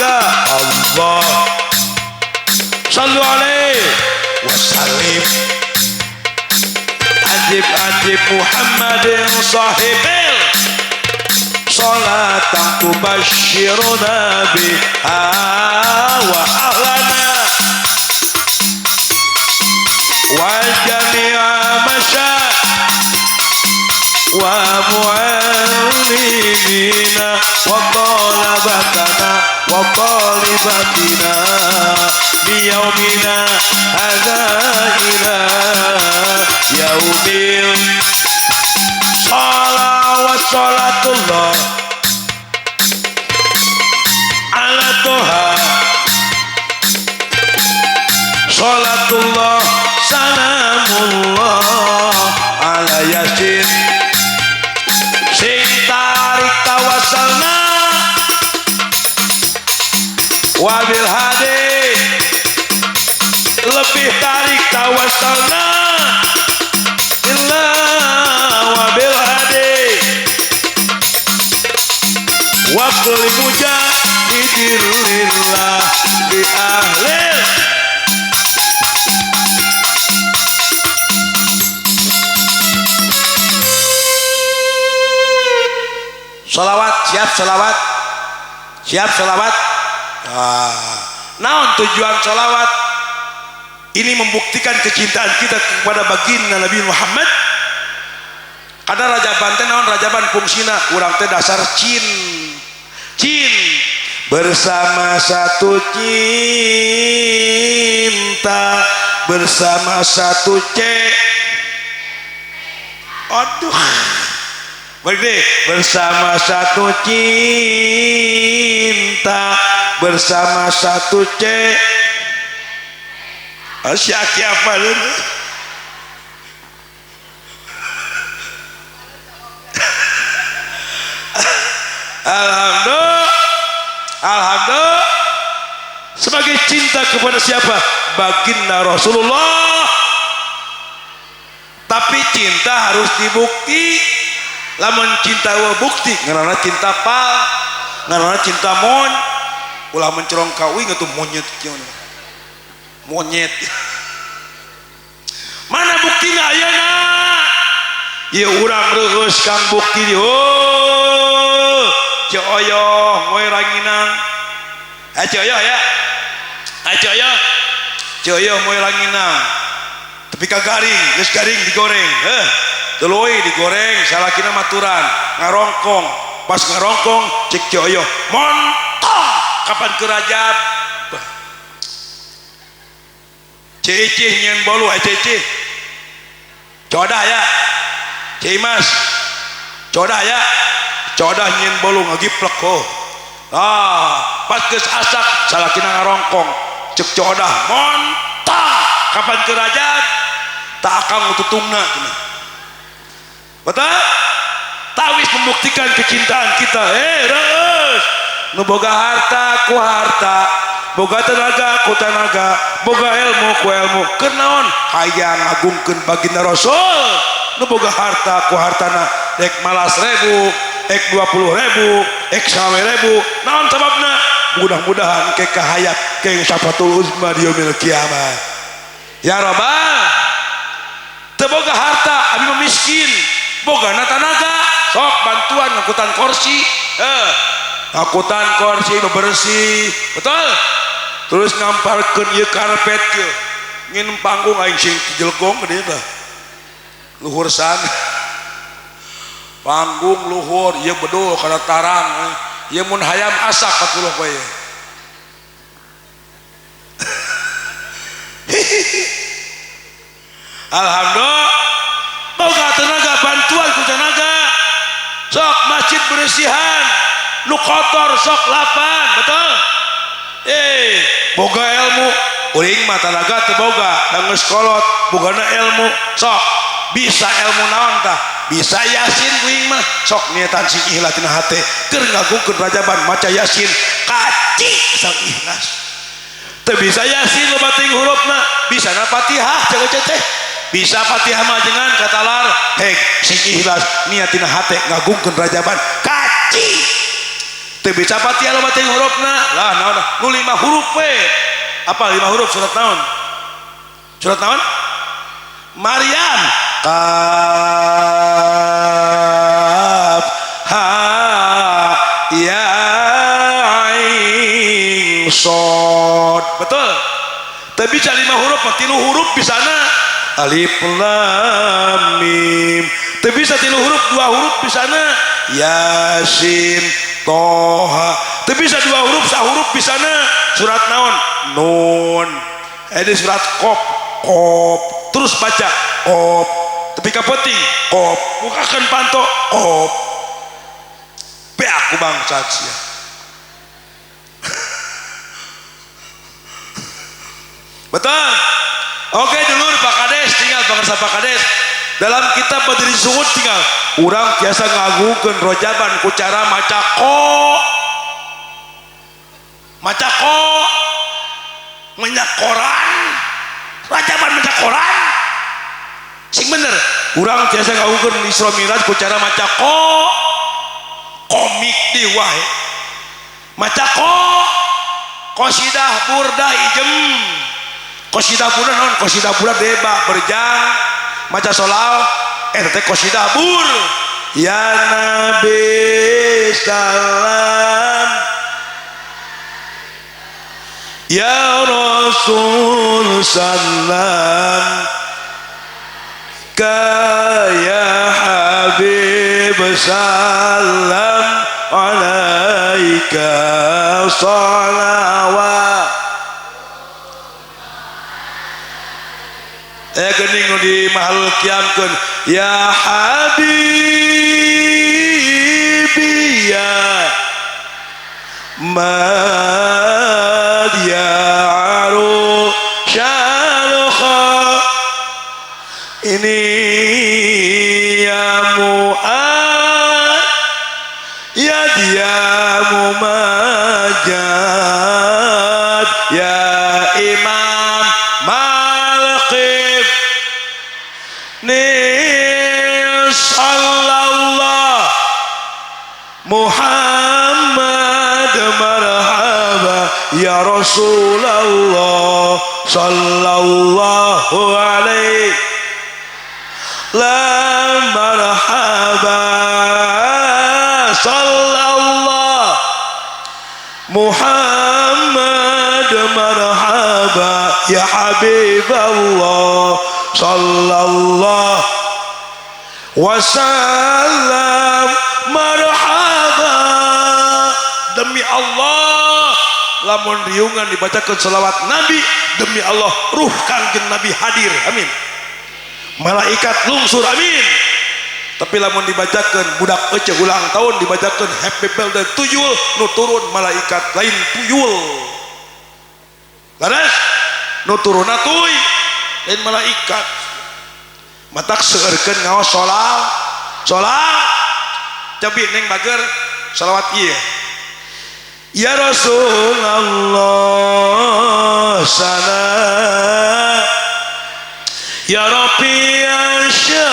ala Allah. Sallu alaihi wasallim. Ajib ajib Muhammadin sahibil salatan tubashiruna biha wa ahlana wa jami'a masya wa mu'allimina wa talabatana wa talibatina biyaumina hadza ila yaumil shalawat salatullah ala toha salatullah salamullah ala yasin sing tarik tawasalna wabil hadi lebih tarik tawasalna illa wabil hadi wa kulli mujahidin lillah bi ahlil. Salawat, siap salawat, siap salawat. Naon tujuan salawat? Ini membuktikan kecintaan kita kepada baginda Nabi Muhammad. Karena rajaban teh naon rajaban fungsina urang teh dasar cin cin bersama satu cinta bersama satu C. Aduh. Baik deh, bersama satu cinta bersama satu C. Asyik apa lu? Alhamdulillah, alhamdulillah. Sebagai cinta kepada siapa? Baginda Rasulullah. Tapi cinta harus dibukti. Lamun cinta wa bukti ngaranna cinta pal, ngaranna cinta mon. Ulah mencerong ka uing atuh monyet kieu. Monyet. Mana buktina ayeuna? Ieu urang reueus kang bukti. Oh, Ceu Oyoh moe ranginang. Ha Ceu Oyoh ya. Ha Ceu Oyoh. Ceu Oyoh moe ranginang. Tapi ka garing, geus garing digoreng. Heuh. Tuluy digoreng salakina maturan ngarongkong. Pas ngarongkong cek Ceu Oyoh, "Montong kapan ke Rajab?" Cicih nyen bolu cicih. Codah ya. Cimas. Codah ya. Codah nyen bolu ngagiplek oh. Ah, pas geus asak salakina ngarongkong. Cek codah, "Montong kapan ke Rajab?" Tak akang tutungna cenah. Betul? Tawis membuktikan kecintaan kita. Reus. Nu boga harta ku harta, boga tenaga ku tenaga, boga ilmu ku ilmu. Keur naon? Hayang ngagungkeun baginda Rasul. Nu boga harta ku hartana rek malas ribu, ek 20.000, ek 20.000. Naon sababna? Mudah-mudahan ke kahayat ke syafatul uzma di yaumil kiamat. Ya Rabbal, teu boga harta abi mah miskin. Boga tanaga sok bantuan ngangkutan kursi, ngangkutan kursi bebersih, betul? Terus ngamparkeun ieu karpet ieu, ngin panggung aing sing jelgong gede tah, luhur san, panggung luhur, ieu bedul kana tarang, ieu mun hayam asak 40 poe. Alhamdulillah. Boga tenaga bantuan ku tenaga sok masjid bersihan nu kotor sok lapan, betul? Boga ilmu uring mah tenaga teu boga da geus kolot bogana ilmu sok bisa ilmu naon tah bisa yasin kuing mah sok niatan sing ikhlas dina hate keur ngagungkeun rajaban maca yasin kaci sang ikhlas teu bisa yasin loba teuing hurufna bisa na Fatihah cek teh bisa Fatihah majengan katalar hek sing ikhlas niatina hate ngagungkeun rajaban kaci Teu bisa Fatihah loba teuing hurufna. Lah naon nu 5 huruf we. Apa 5 huruf surat naon? Surat naon? Maryam. Kaf ha ya ain shad. Betul. Teu bisa 5 huruf mah 3 huruf bisana. Alif lam mim. Teu bisa 3 huruf, 2 huruf bisana. Yasin, Toha. Teu bisa 2 huruf, 1 huruf bisana. Surat naon? Nun. Ini surat Qaf, Qaf. Terus baca Qaf. Tapi ka penting Qaf. Bukakeun panto Qaf. Be aku bangsat sia. Betul. Oke dulur Pak Kades, tinggal pangersa Pak Kades. Dalam kitab Badri Suhud tinggal urang biasa ngagungkeun rojaban ku cara maca ko. Maca ko. Menyak koran. Rajaban maca koran. Sing bener, urang biasa ngagungkeun Isra Mi'raj ku cara maca ko. Komik di wae. Maca ko. Qasidah burdah ijem. Qasidah burdah naon? Qasidah burdah deba berjang maca sholawat eta teh qasidah bur. Ya Nabi salam, ya Rasul salam, ka ya Habib salam alaika salawat. Geuning nu di mahal kiamkeun ya habibi ya mad ya arusyal ini ya mu'ad ya dia mumajad ya imam malqib nil sallallahu Muhammad marhaba ya Rasulullah sallallahu alaihi la marhaba sallallahu Muhammad marhaba ya Habiballah sallallahu wasallam marhaba. Demi Allah lamun riungan dibacakan selawat Nabi, demi Allah ruh Kangjeng Nabi hadir, amin. Malaikat lungsur, amin. Tapi lamun dibacakan budak ece ulang tahun dibacakan happy birthday tuyul, nu turun malaikat lain tuyul. Laras nu turunna tuy lain malaikat. Matak seueurkeun ngaos sholawat. Sholawat cobi ning bager sholawat ieu. Ya Rasulullah salam ya Rabbi asya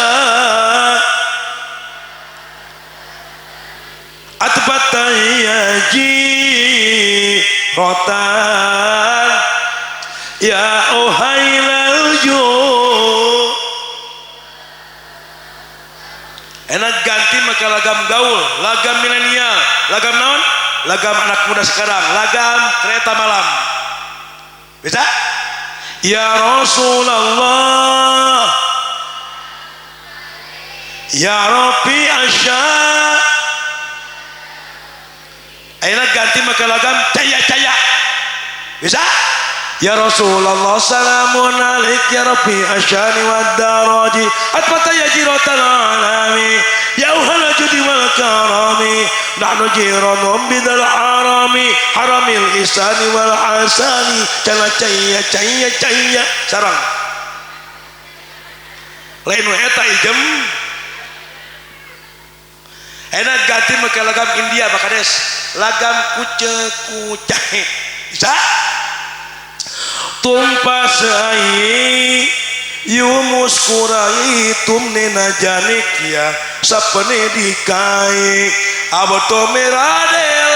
atbata yaji rotan ya uhailal ju. Enak ganti maka lagam gaul, lagam milenial, lagam naon? Lagam anak muda sekarang, lagam kereta malam. Bisa? Ya Rasulullah ya Rabbi asya. Enak ganti maka lagam caya-caya. Bisa? Ya Rasulullah salamun alaik ya Rabbi asyani wad daraji atfata ya jiratal alami ya uhal judi wal karami nahnu jiranum bidal harami haramil isani wal hasani cala caya caya caya sarang lain eta ijem. Enak ganti maka lagam India bakades lagam kuce kucahe. Bisa? Tumpas ai yumus kurai tumne na jane kiya sapne dikai ab to mera del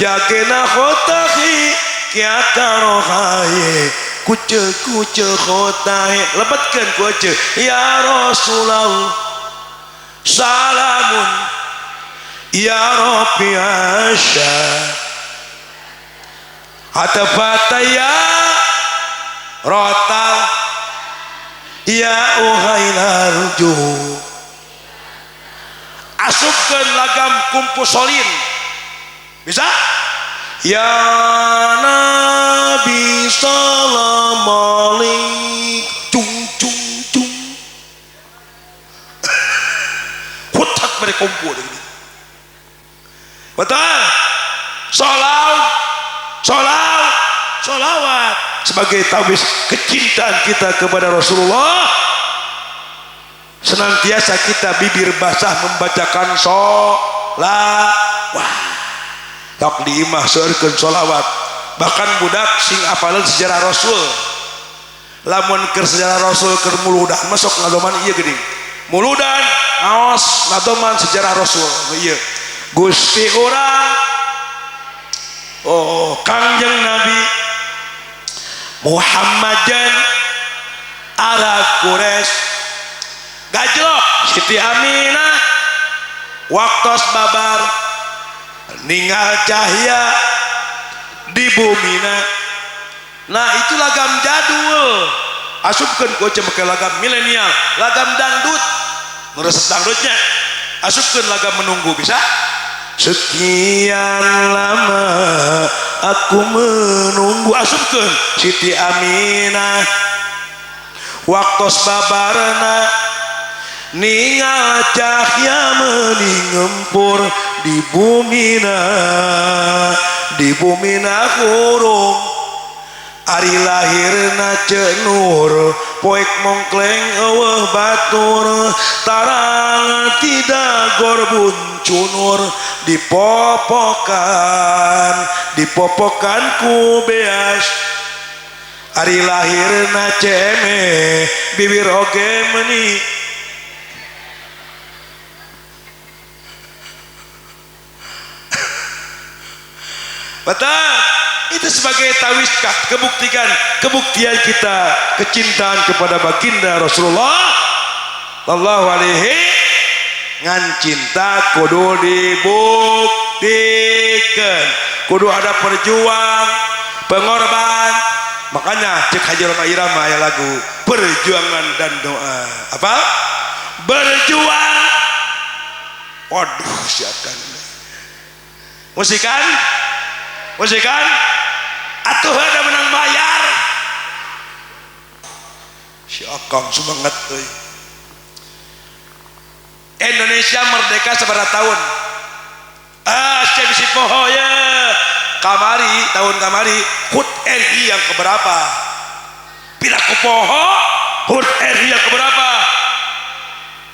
Jagena khotahi kya karo haye kuce kuce khotahe lebetkeun ku ece ya Rasulullah salamun ya Rabbi asya atafata ya rotal ya uhailarju asupkeun lagam kumpusolin bisa ya Nabi salam alik cung cung cung hutat mereka kumpul betul salam salam salawat sebagai tawis kecintaan kita kepada Rasulullah. Senantiasa kita bibir basah membacakan sholawat. Tok di imah seueurkeun sholawat, bahkan budak sing apaleun sejarah Rasul. Lamun keur sejarah Rasul keur muludan masuk ngadoman ieu geuning. Muludan ngaos ngadoman sejarah Rasul ieu. Gusti urang oh Kangjeng Nabi Muhammadan Arab Quraisy gajlok Siti Aminah waktos babar ninggal cahya di bumina. Nah itu lagam jadul asupkeun ku ece make lagam milenial, lagam dangdut meresep dangdutnya asupkeun lagam menunggu bisa. Sekian lama aku menunggu asupkeun Siti Aminah waktos babarna ningal cahya meningempur di bumina, di bumina hurung ari lahirna cenur poek mongkleng eueuh batur tarang tidak gorbun cunur dipopokan dipopokan ku beas ari lahirna ceme bibir oge meni betul. Itu sebagai tawis kebuktian kebuktian kita kecintaan kepada baginda Rasulullah sallallahu alaihi ngan cinta kudu dibuktikan, kudu ada perjuang pengorban. Makanya cek Haji Rhoma Irama ya lagu perjuangan dan doa apa berjuang. Waduh siapkan musikan musikan atuh ada menang bayar si akang semangat euy. Indonesia merdeka sabaraha tahun? Ah sia bisi poho ye. Kamari tahun kamari HUT RI yang keberapa? Piraku poho HUT RI yang keberapa?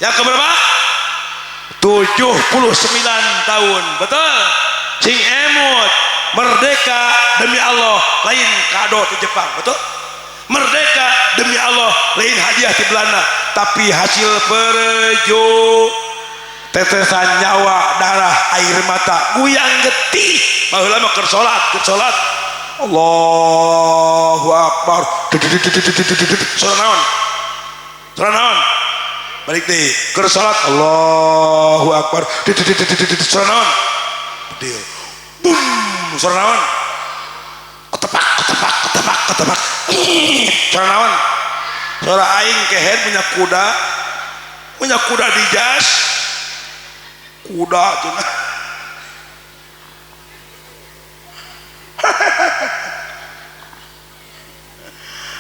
Yang keberapa? 79 tahun betul. Sing emut merdeka demi Allah lain kado di Jepang betul. Merdeka demi Allah lain hadiah di Belanda, tapi hasil perju tetesan nyawa darah air mata guyang getih baheula mah keur salat keur salat Allahu Akbar salat naon salat naon balik deui keur salat Allahu Akbar salat naon bedil bum suara naon ketepak ketepak ketepak ketepak suara naon suara aing kehed punya kuda di jas kuda cenah.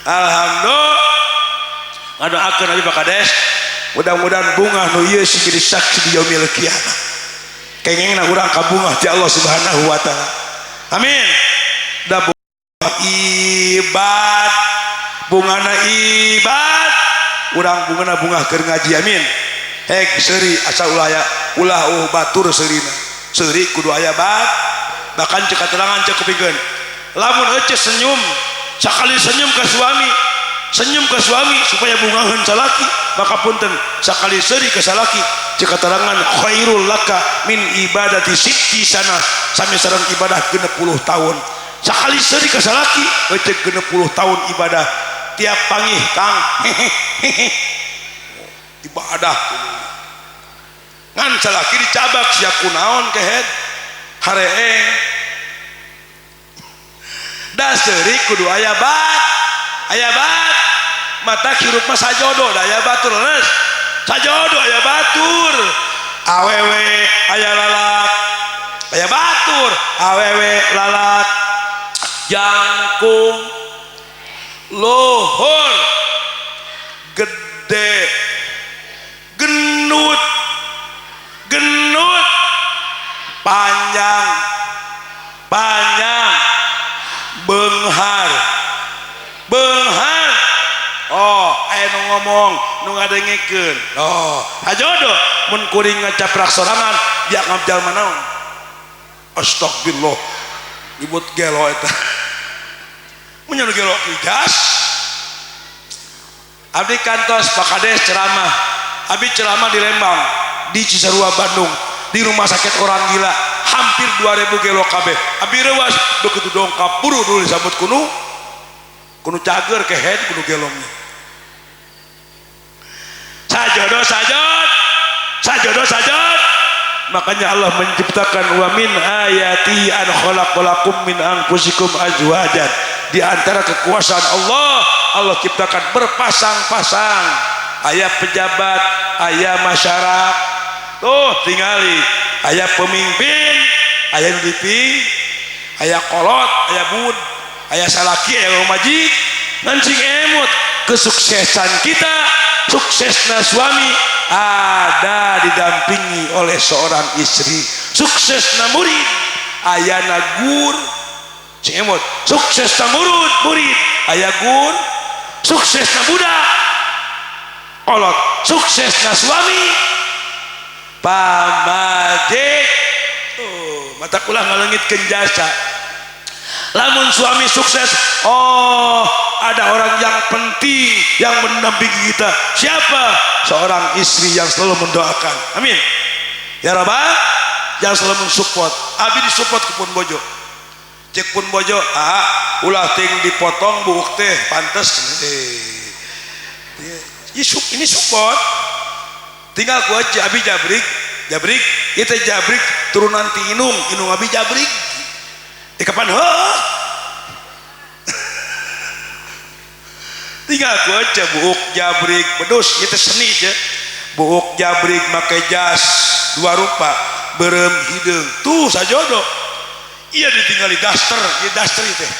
Alhamdulillah ngadoakeun abi Pak Kades mudah-mudahan bunga nu ieu sing jadi saksi di yaumil kiamah kengengna urang kabungah ti Allah Subhanahu wa taala. Amin. Da bunga ibad bungana ibad urang bungana bungah keur ngaji amin. Hek seuri asa ulah aya ulah batur seurina seuri kudu aya bad bahkan cek katerangan cek kupingkeun lamun ece senyum sakali senyum ka suami senyum ka suami supaya bungaheun salaki maka punten sakali seuri ka salaki Cek katerangan khairul laka min ibadati sitti sana, sami sareng ibadah 60 tahun. Sakali seuri ka salaki ece 60 tahun ibadah tiap pangih kang hehehe ibadah. Ngan salaki dicabak sia kunaon kehed hareeng da seuri kudu aya bat, aya bat mata hirup mah sajodo da aya batur leres sajodo aya batur awewe aya lalak aya batur awewe lalak jangkung luhur gede genut genut panjang panjang benghar benghar. Oh aya nu ngomong nu ngadengekeun. Oh hajodo mun kuring ngacaprak sorangan biak ngabjal manaon. Astagfirullah ibut gelo eta mun nu gelo ijas. Abdi kantos Pak Kades ceramah, abdi ceramah di Lembang di Cisarua Bandung di rumah sakit orang gila hampir 2000 gelo kabeh. Abdi reuas begitu dongkap buru dulu disambut kunu kunu cager kehed kunu gelongnya. Sajodo sajod sajodo sajod. Makanya Allah menciptakan wa min ayati an khalaqalakum min anfusikum azwajan. Di antara kekuasaan Allah, Allah ciptakan berpasang-pasang. Aya pejabat, aya masyarakat. Tuh tingali, aya pemimpin, aya nu dipi, aya kolot, aya bud, aya salaki, aya majik. Ngan sing emut kesuksesan kita, suksesna suami ada didampingi oleh seorang istri. Suksesna murid, ayana gur. Sing emut, suksesna murid, murid aya gur. Suksesna budak kolot, suksesna suami pamajik. Tuh mata kula ngalengitkeun jasa. Lamun suami sukses, oh ada orang yang penting yang mendampingi kita. Siapa? Seorang istri yang selalu mendoakan. Amin ya rabbal, yang selalu mensupport. Abi disupport ku pun bojo. Cek pun bojo, ah ulah ting dipotong buuk teh pantes. Ini support. Tinggal ku aja abi jabrik, jabrik, kita jabrik turunan ti inung, inung abi jabrik. Kapan heuh? Tinggal ku aja buuk jabrik bedus itu seni je. Buuk jabrik make jas dua rupa berem hideung tuh sajodo. Iya ditinggali daster, ieu daster ieu teh.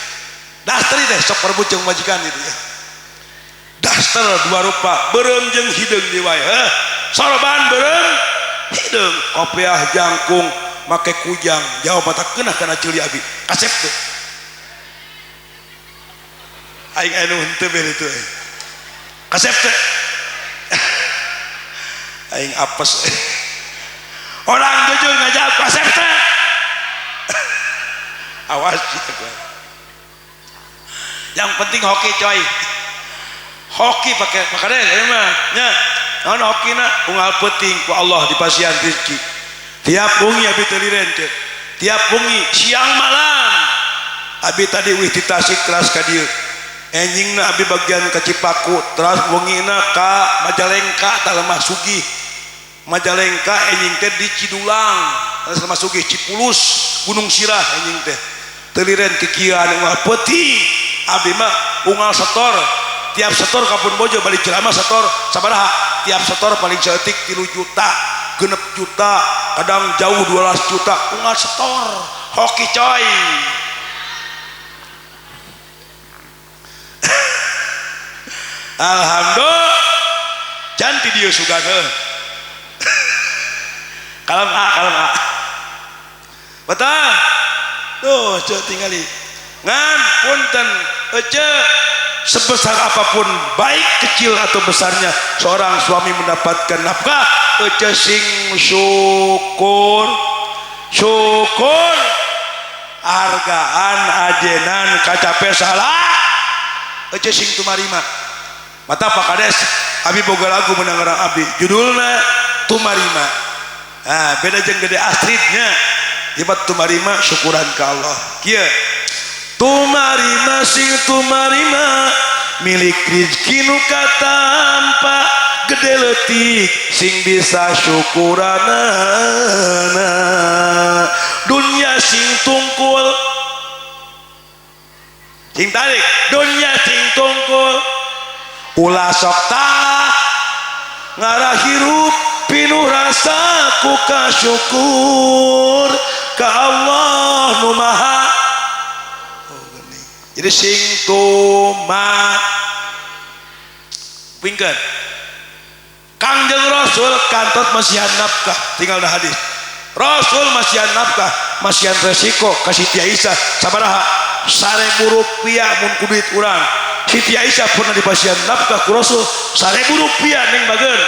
Daster ieu teh sok perebut jeung majikan itu ya. Daster dua rupa berem jeung hideung di wae. Heuh, sorban berem hideung kopiah jangkung make kujang jauh mata kena kana ceuli abi kasep teu aing anu henteu bere teu kasep teu aing apes orang jujur ngajawab kasep teu awas yang penting hoki coy, hoki pakai makanya ieu mah nya naon hokina unggal peuting ku Allah dipasihan rezeki. Tiap wengi abi teu liren teh, tiap wengi siang malam abi tadi wih ti Tasik teras ka dieu, enjingna abi bagian ka Cipaku teras wengina ka Majalengka tah Lemah Sugih Majalengka enjing teh di Cidulang teras Lemah Sugih Cipulus Gunung Sirah enjing teh teu liren kikieuan unggal peuting abi mah unggal setor tiap setor ka pun bojo balik ceramah setor sabaraha tiap setor paling saeutik 3 juta genep juta kadang jauh 12 juta unggal setor hoki coy. Alhamdulillah janti dia sugan kalem a kalem a betul tuh cek tingali ngan punten ece sebesar apapun baik kecil atau besarnya seorang suami mendapatkan nafkah ece sing syukur syukur hargaan ajenan kacape salah ece sing tumarima. Mata Pak Kades abi boga lagu menang orang abdi judulna Tumarima. Ah, beda jeung gede Astridnya. Ibat tumarima syukuran ka Allah. Kieu. Tumarima sing tumarima milik rizki nu katampa gede leutik sing bisa syukuranana. Dunya sing tungkul sing tarik, dunya sing tungkul ulah sok tah ngarah hirup pinuh rasa ku kasyukur ka Allah nu maha. Oh, gini. Jadi sing tuma pingkeun Kangjeng Rasul kantos masihan nafkah, tinggal dah hadis. Rasul masihan nafkah, masihan resiko ka Siti Aisyah sabaraha? 1000 rupiah mun ku duit urang. Siti Aisyah pernah dipasihan nafkah ku Rasul 1000 rupiah ning bageun.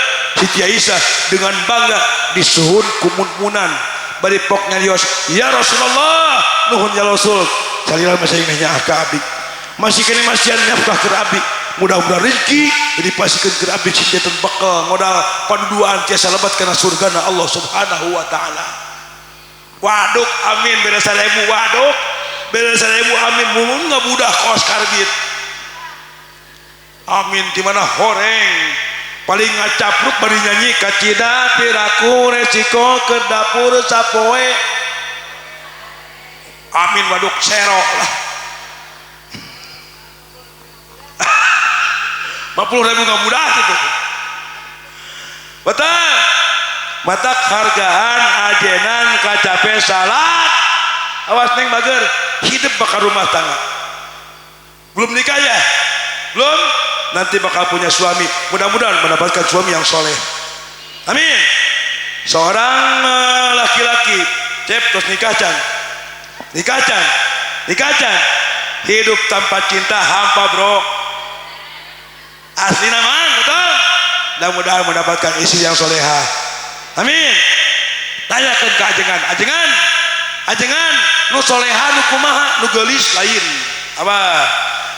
Siti Aisyah dengan bangga disuhun ku mun-munan bari pok nyarios, ya Rasulullah, nuhun ya Rasul, salila masih nyaah ka abdi, masih kene masihan nafkah keur abdi, mudah-mudahan rezeki dipasikeun keur abdi sing janten bekal modal paduduaan tiasa lebat kana surgana Allah Subhanahu wa taala. Waduk amin beda 1000, waduk beda 1000 amin, mun ngabudah kos karbit amin di mana horeng paling ngacapruk bari nyanyi kacida piraku resiko ke dapur sapoe amin waduk serok lah. 50.000 nggak mudah gitu. Betul. Mata hargaan ajenan kacape salat. Awas neng bager, hidup bakal rumah tangga. Belum nikah ya? Belum? Nanti bakal punya suami. Mudah-mudahan mendapatkan suami yang soleh. Amin. Seorang laki-laki, cep terus nikah can, nikah can, nikah can. Hidup tanpa cinta hampa bro. Asli nama, betul. Mudah-mudahan mendapatkan istri yang soleha. Amin. Tanyakan ke ajengan, ajengan, ajengan, nu soleha nu kumaha, nu geulis lain. Apa?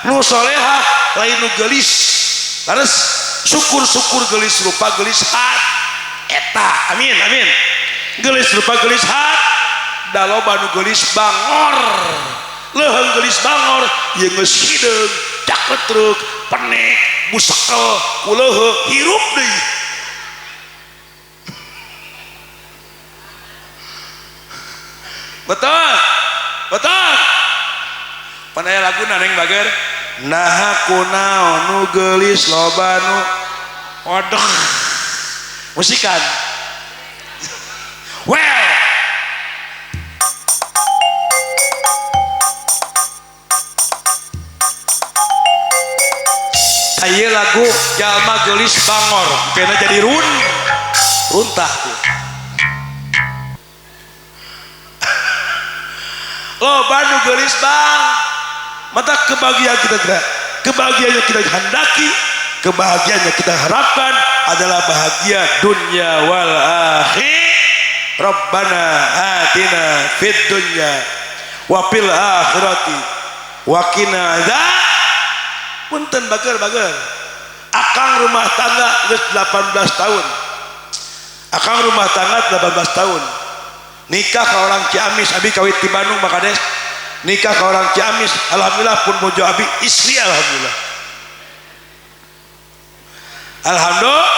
Nu soleha lain nu geulis. Terus syukur-syukur geulis rupa geulis hat. Eta, amin, amin. Geulis rupa geulis hat, da loba nu geulis bangor. Leuheung geulis bangor, ieu geus hideung, cakletruk, penek, busekel, kuleuheung, hirup deui. Betul, betul. Panaya lagu neng bager. Naha kunaon nu geulis loba nu waduh. Musikan. Well. Ayeuna lagu jalma geulis bangor, kena jadi runtah tuh. Loba nu geulis bang, mata kebahagiaan kita tidak, kebahagiaan yang kita hendaki, kebahagiaan yang kita harapkan adalah bahagia dunia wal akhir. Rabbana atina fid dunya wa fil akhirati wa qina adzab. Punten bager-bager. Akang rumah tangga geus 18 tahun. Akang rumah tangga 18 tahun. Nikah ke orang Ciamis, abi kawit di Bandung makades. Nikah ke orang Ciamis, alhamdulillah pun bojo abi istri alhamdulillah. Alhamdulillah.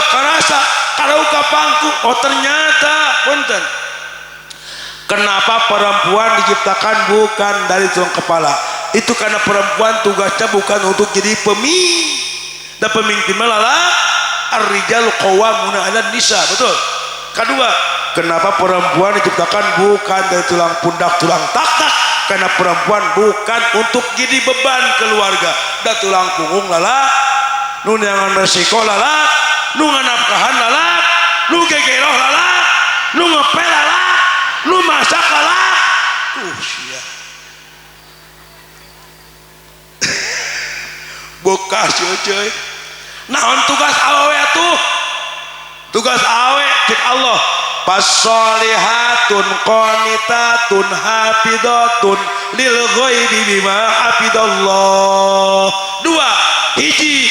Karasa kalau kapangku, oh ternyata punten. Kenapa perempuan diciptakan bukan dari tulang kepala? Itu karena perempuan tugasnya bukan untuk jadi pemimpin. Dan pemimpin malah ar-rijalu qawwamuna 'alan nisa, betul. Kedua, kenapa perempuan diciptakan bukan dari tulang pundak, tulang tak-tak? Karena perempuan bukan untuk jadi beban keluarga. Dan tulang punggung lala, nu neangan resiko lala, nu nganafkahan lala, nu gegeroh lala, nu ngepel lala, nu masak lala. Sia. Bekas cuy. Naon tugas awewe atuh? Tugas awewe cek Allah. Fasolihatun qanitatun hafidhatun lil ghaibi bima hafidallah. Dua, hiji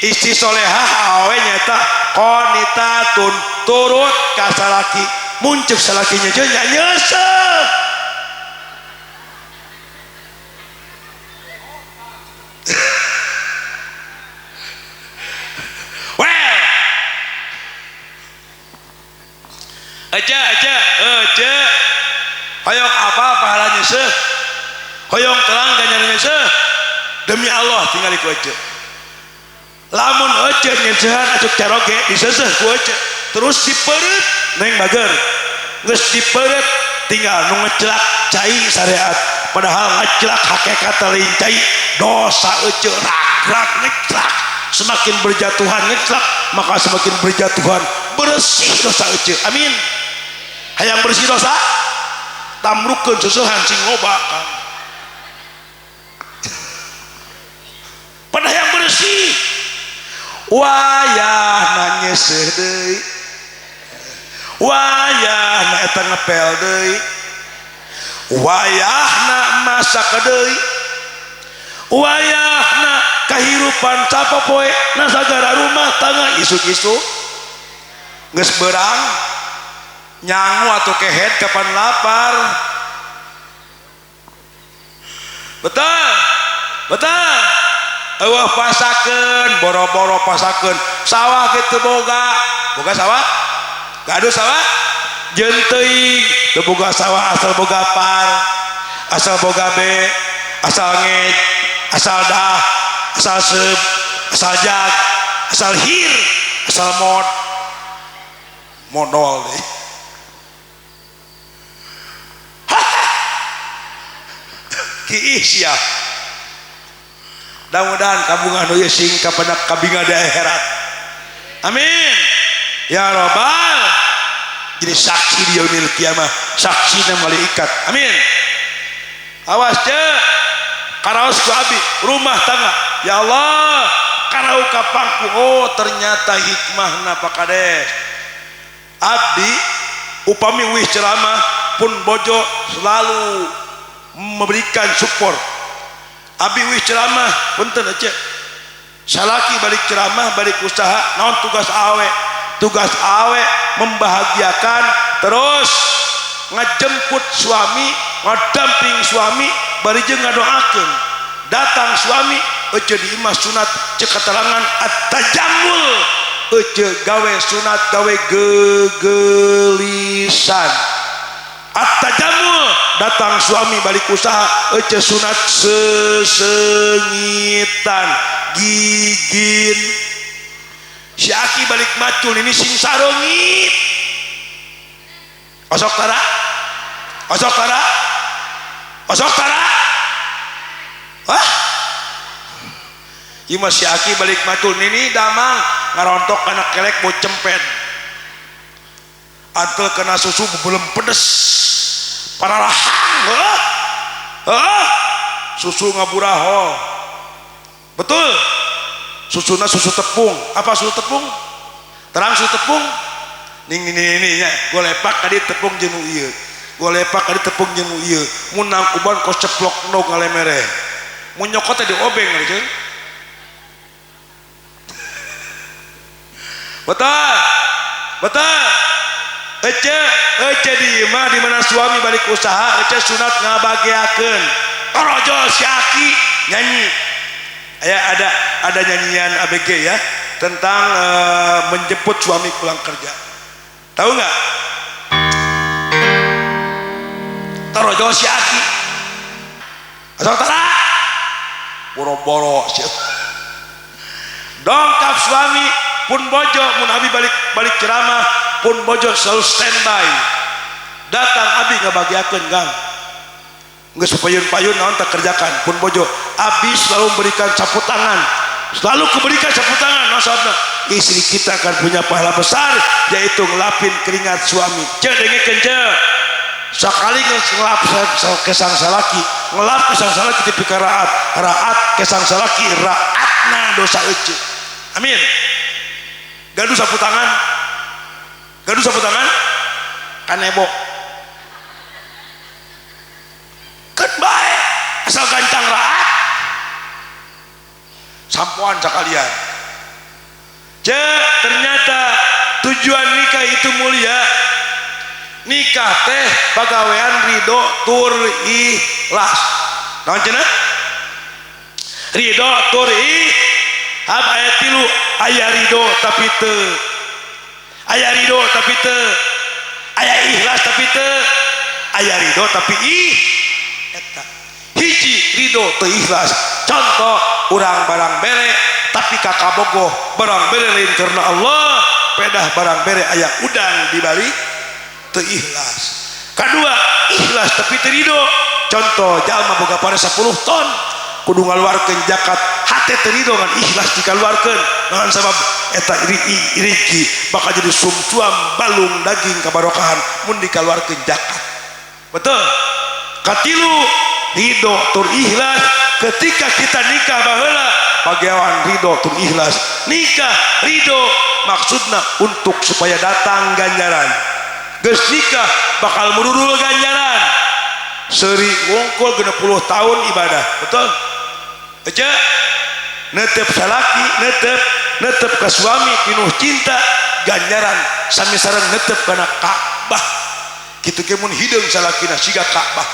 Istri solehah awe nyata qonitatun turut ka salaki, muncul salakinya jeung nyeuseuh. Well, aja aja aja, hoyong apa pahala nyeuseuh, hoyong terang ganjaran nyeuseuh, demi Allah tinggal ku aja. Lamun ece nyeuseuhan acuk caroge diseuseuh ku ece, terus dipeureut neng bager, geus dipeureut tinggal nu ngecelak cai syariat, padahal ngecelak hakikat lain cai, dosa ece rak-rak ngecelak, semakin berjatuhan ngecelak maka semakin berjatuhan bersih dosa ece. Amin. Hayang bersih dosa tamrukeun seusehan sing loba kan. Pada hayang bersih wayahna nyeuseuh deui, wayahna eta ngepel deui, wayahna masak deui, wayahna kahirupan sapopoe na sagara rumah tangga isuk-isuk geus beurang nyangu atau kehed kapan lapar. Betul betul. Eueuh pasakeun boro-boro pasakeun sawah kitu boga boga sawah gaduh sawah jeung teuing teu boga sawah asal boga par, asal boga be, asal ngej, asal dah, asal seup, asal jag, asal hir, asal mod modol deh. Kiih sia. Mudah-mudahan kabungan ieu sing kapada kabinga di akhirat. Amin. Ya robbal. Jadi saksi di yaumil kiamah, saksi na malaikat. Amin. Awas ce. Karaos ku abi rumah tangga. Ya Allah, karau kapangku. Oh, ternyata hikmahna Pak Kades. Abdi upami wih ceramah pun bojo selalu memberikan support. Abi wih ceramah punten aja salaki balik ceramah balik usaha naon tugas awe, tugas awe membahagiakan terus ngajemput suami, ngadamping suami bari jeung ngadoakeun datang suami ece di imah sunat cek keterangan at-tajammul ece gawe sunat gawe gegelisan at-tajammul datang suami balik usaha ece sunat sesengitan gigin si aki balik macul ini sing sarengit osok tara osok tara osok tara hah ieu mah si aki balik macul nini damang ngarontok kana kelek bau cempen antel kena susu belum pedes pararahang heuh heuh susu ngaburaho betul susuna susu tepung apa susu tepung terang susu tepung ning ini ini nya golepak kadi tepung jeung nu ieu golepak kadi tepung jeung nu ieu mun nangkuban kos ceplok ndog ngalemere mun nyokot teh diobeng jeung betul betul ece ece di imah di mana suami balik usaha ece sunat ngabageakeun orojo si aki nyanyi ya ada nyanyian ABG ya tentang menjemput suami pulang kerja tahu nggak torojo si aki asal tara boro-boro dongkap suami pun bojo mun abi balik ceramah pun bojo selalu standby datang abi ngabagiakeun gang geus payun-payun naon tak kerjakan pun bojo abi selalu memberikan sapu tangan selalu kuberikan sapu tangan maksudna istri kita akan punya pahala besar yaitu ngelapin keringat suami ce dengekeun ce sakali ngelap kesang salaki ngelap kesang salaki tipika raat raat kesang salaki raatna dosa ece amin gaduh sapu tangan gaduh sapu tangan kanebo keun bae asal gancang raat sampoan sakalian Cek, ternyata tujuan nikah itu mulia. Nikah teh pagawean ridho tur ikhlas. Naon cenah? Ridho tur hab aya tilu, aya ridho tapi teu, aya ridho tapi teu, aya ikhlas tapi teu, aya ridho tapi ih eta. Hiji ridho teu ikhlas. Contoh urang barang bere tapi kakabogoh, barang bere lain karena Allah, pedah barang bere aya udang di balik, teu ikhlas. Kedua ikhlas tapi teu ridho. Contoh jalma boga pada 10 ton kudu ngaluarkeun zakat, hate teu ridho ngan ikhlas dikaluarkeun, ngan sabab eta rezeki bakal jadi sumsuam balung daging kabarokahan mun dikaluarkeun zakat. Betul. Katilu ridho tur ikhlas. Ketika kita nikah baheula pagawean ridho tur ikhlas. Nikah ridho maksudna untuk supaya datang ganjaran. Geus nikah bakal mururul ganjaran. Seuri wongkol 60 tahun ibadah. Betul? Aja netep salaki, netep netep ke suami pinuh cinta, ganjaran sami sareng netep kana Ka'bah. Kitu ge mun hideung salakina siga Ka'bah.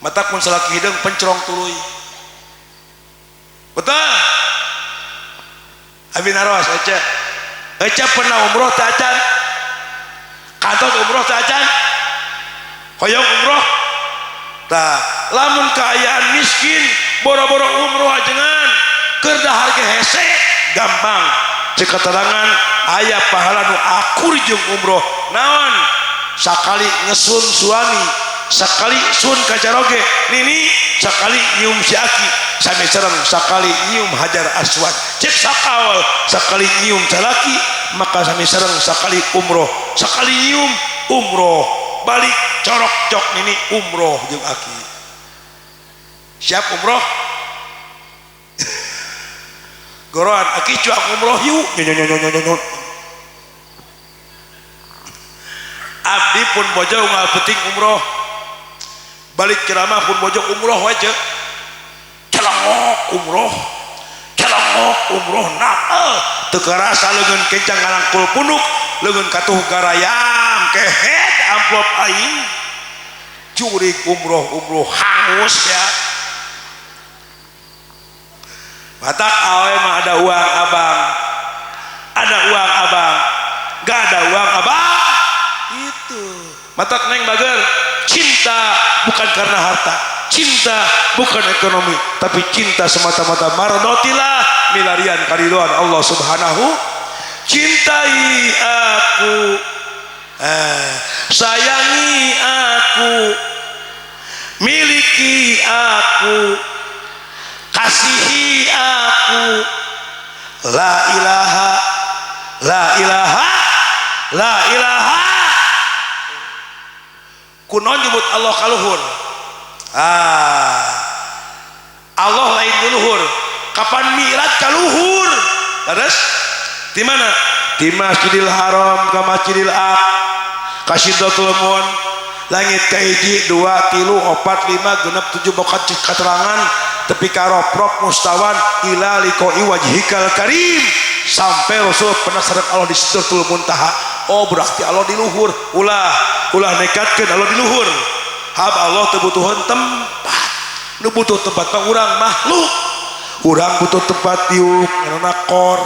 Matak mun salaki hideung pencrong tuluy. Betul? Abi naros aja. Aja pernah umroh teu acan? Kantos umroh teu acan? Hoyong umroh? Tah, lamun kaayaan miskin boro-boro umroh ajengan keur dahar ge hese gampang. Cek keterangan aya pahala nu akur jeung umroh. Naon? Sakali ngesun suami, sakali sun ka caroge nini, sakali nyium si aki, sami sareng sakali nyium hajar aswad. Cek sakawal sakali nyium salaki maka sami sareng sakali umroh, sakali nyium umroh, balik corok cok nini umroh jeung aki. Siap umroh? Goroan aki cuak umroh yuk. Nyonyonyonyonyon. Abdi pun bojo nggak penting umroh. Balik ceramah pun bojo umroh aja. Celongok umroh, celongok umroh napel. Teu karasa leungeun kencang ngarangkul punuk, leungeun katuh garayam kehed amplop aing. Jurig umroh umroh hangus ya. Matak awe mah ada uang abang, ada uang abang, gak ada uang abang itu. Matak neng bager, cinta bukan karena harta, cinta bukan ekonomi, tapi cinta semata-mata mardotilah milarian karidoan Allah Subhanahu. Cintai aku, sayangi aku, miliki aku, kasihi aku. La ilaha, la ilaha, la ilaha. Kunaon nyebut Allah kaluhur? Allah lain di luhur. Kapan mi'raj kaluhur? Terus di mana? Di Masjidil Haram ke Masjidil Aqsa, ka Sidratul Mun, langit kahiji, 2, 3, 4, 5, 6, 7 bokat keterangan tepi ka roprok mustawan ila liqa'i wajhikal karim, sampai Rasul pernah sareng Allah di Sidratul Muntaha. Oh berarti Allah di luhur. Ulah ulah nekatkeun Allah di luhur. Hab Allah teu butuheun tempat. Nu butuh tempat mah urang makhluk. Urang butuh tempat diuk ngaranna kor,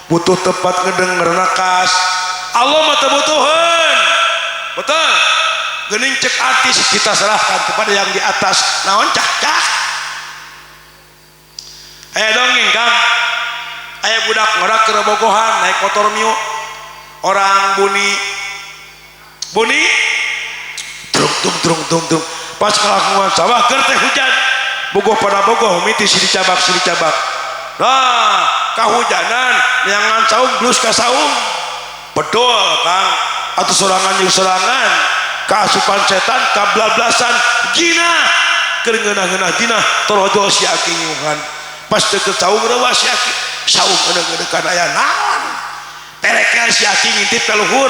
butuh tempat ngedeng ngaranna kas. Allah mah teu butuheun. Betul? Geuning cek artis kita serahkan kepada yang di atas. Naon cak cak? Aya dongeng Kang. Aya budak ngorak keur bogohan naik motor Mio. Orang buni buni trung tung trung tung tung pas kelakuan sawah keur teh hujan bogoh pada bogoh miti sini cabak sini cabak. Nah kahujanan neangan saung blus ka saung bedol Kang atuh sorangan jeung sorangan kaasupan setan kablablasan jinah keur ngeunah-ngeunah jinah torojol si aki nyuhan pas deket saung reuas si aki saung ngeuneuh-ngeunekan aya naon terekel si aki ngintip ka luhur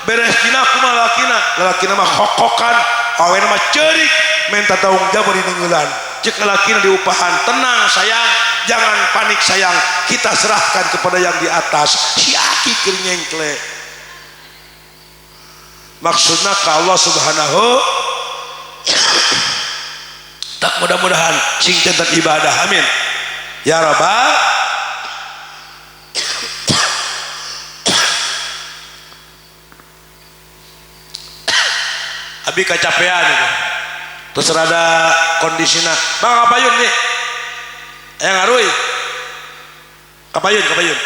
beres jinah kumaha lalakina lalakina mah hokokan awena mah ceurik minta tanggung jawab di neungeulan cek lalakina diupahan tenang sayang Jangan panik sayang, kita serahkan kepada yang di atas. Si aki keur nyengkle. Maksudna ka Allah Subhanahu. Tak mudah-mudahan sing tentang ibadah, amin ya rabbal. Abi kecapean itu terus rada kondisina bang kapayun nih yang ngaruy kapayun kapayun.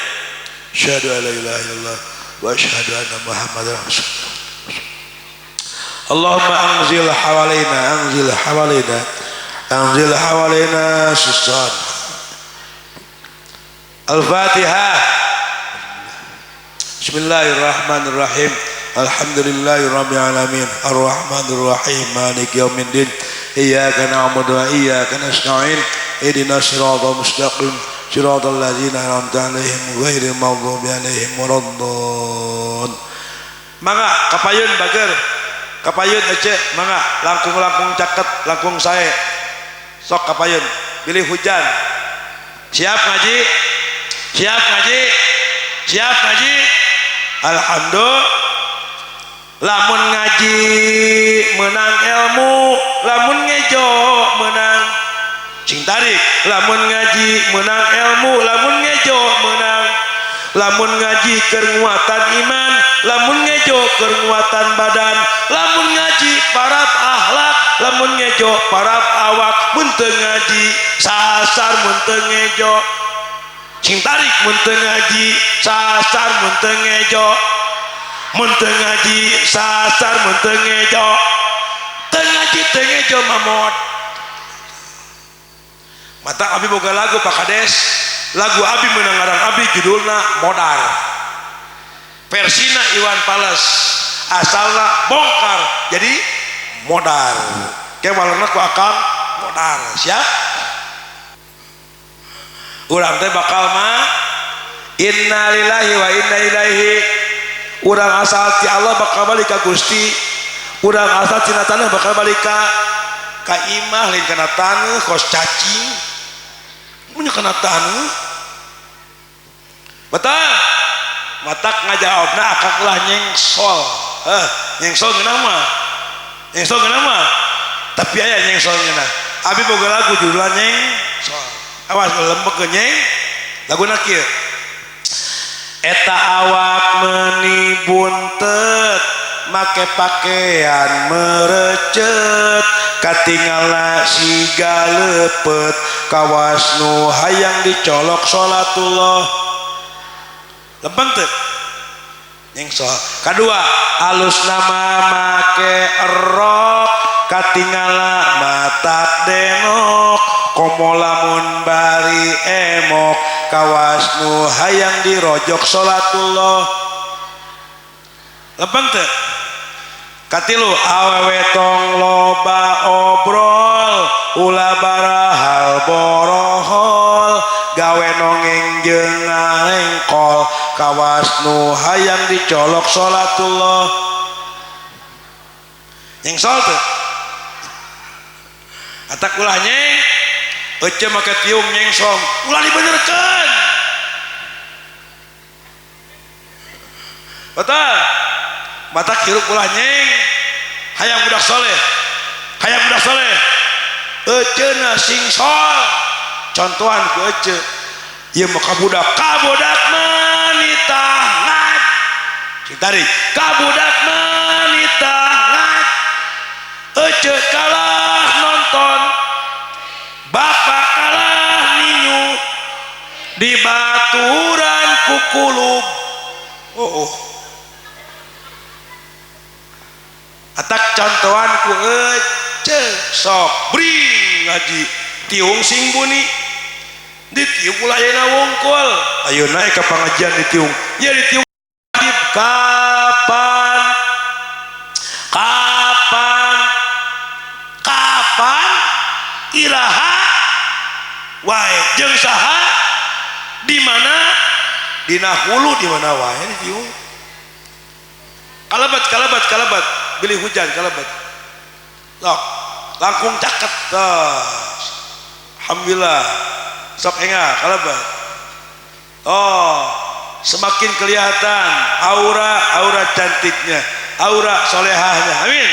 Asyhadu alla ilaha illallah wa asyhadu anna muhammadar rasulullah. Allahumma anzil hawalaina anzil hawalaina anzil hawalaina susan. Al-Fatihah. Bismillahirrahmanirrahim. Alhamdulillahirabbil alamin arrahmanir rahim maliki yaumiddin. Iyyaka na'budu wa iyyaka nasta'in. Ihdinas siratal mustaqim siratal ladzina an'amta 'alaihim ghairil maghdubi 'alaihim waladdallin. Mangga kapayun bager. Kapayun ece mangga langkung-langkung caket langkung sae. Sok kapayun bilih hujan. Siap ngaji? Siap ngaji? Siap ngaji? Alhamdulillah. Lamun ngaji menang ilmu, lamun ngejo menang cing tarik. Lamun ngaji menang ilmu, lamun ngejo menang. Lamun ngaji keur nguatan iman, lamun ngejo keur nguatan badan, lamun ngaji parab akhlak, lamun ngejo parab awak. Mun teu ngaji sasar mun teu ngejo cing tarik. Mun teu ngaji sasar mun teu ngejo, mun teu ngaji sasar mun teu ngejo, teu ngaji teu ngejo mamot. Mata abi boga lagu Pak Kades, lagu abi menang ngaran abi judulna Modar, versina Iwan Fals, asalna bongkar jadi modar. Ke walana ku akang modar siap. Urang teh bakal mah innalillahi wa inna ilaihi. Urang asal ti Allah bakal balik ka Gusti. Urang asal tina tanah bakal balik ka imah, lain kana taneuh kos cacing. Mun kana taneuh. Betul. Matak ngajawabna akak lah nyengsol. Heh, nyengsol ngeunah mah. Nyengsol ngeunah mah. Tapi aya nyengsol ngeunah. Abi boga lagu judulna nyengsol. Awas lembek ke nyeng. Laguna kieu. Eta awak meni buntet make pakaian merecet katinggalna siga lepet kawas nu hayang dicolok salatullah. Lempeng teu nyengsol. Kadua alus nama make erok katinggalna matak denok komo lamun bari emok kawas nu hayang dirojok salatullah. Lempeng teu. Katilu awewe tong loba obrol ulah barahal borohol gawe nongeng jeung ngarengkol kawas nu hayang dicolok salatullah. Nyengsol teu. Atak ulah nyeng ece make tiung nyengsong ulah dibenerkeun. Betul. Matak hirup ulah nyeng hayang budak soleh, hayang budak soleh eceuna sing sol. Contohan ku ece ieu mah kabudak, kabudak manita ngaj cing tarik, kabudak manita ngaj ece kalah nonton bapak kalah ninyu di baturan kukulub. Oh, oh. Atak contohan ku ece sok bring ngaji tiung sing buni ditiung ulah ayeuna wungkul. Ayeuna naik ka pangajian ditiung ya ditiung kapan kapan kapan iraha wae jeung saha di mana dina hulu di mana wae ditiung. Kalebat kalebat kalebat bilih hujan kalebat lok langkung caket. Alhamdulillah. Sok enggak kalebet. Oh, semakin kelihatan aura aura cantiknya, aura solehahnya. Amin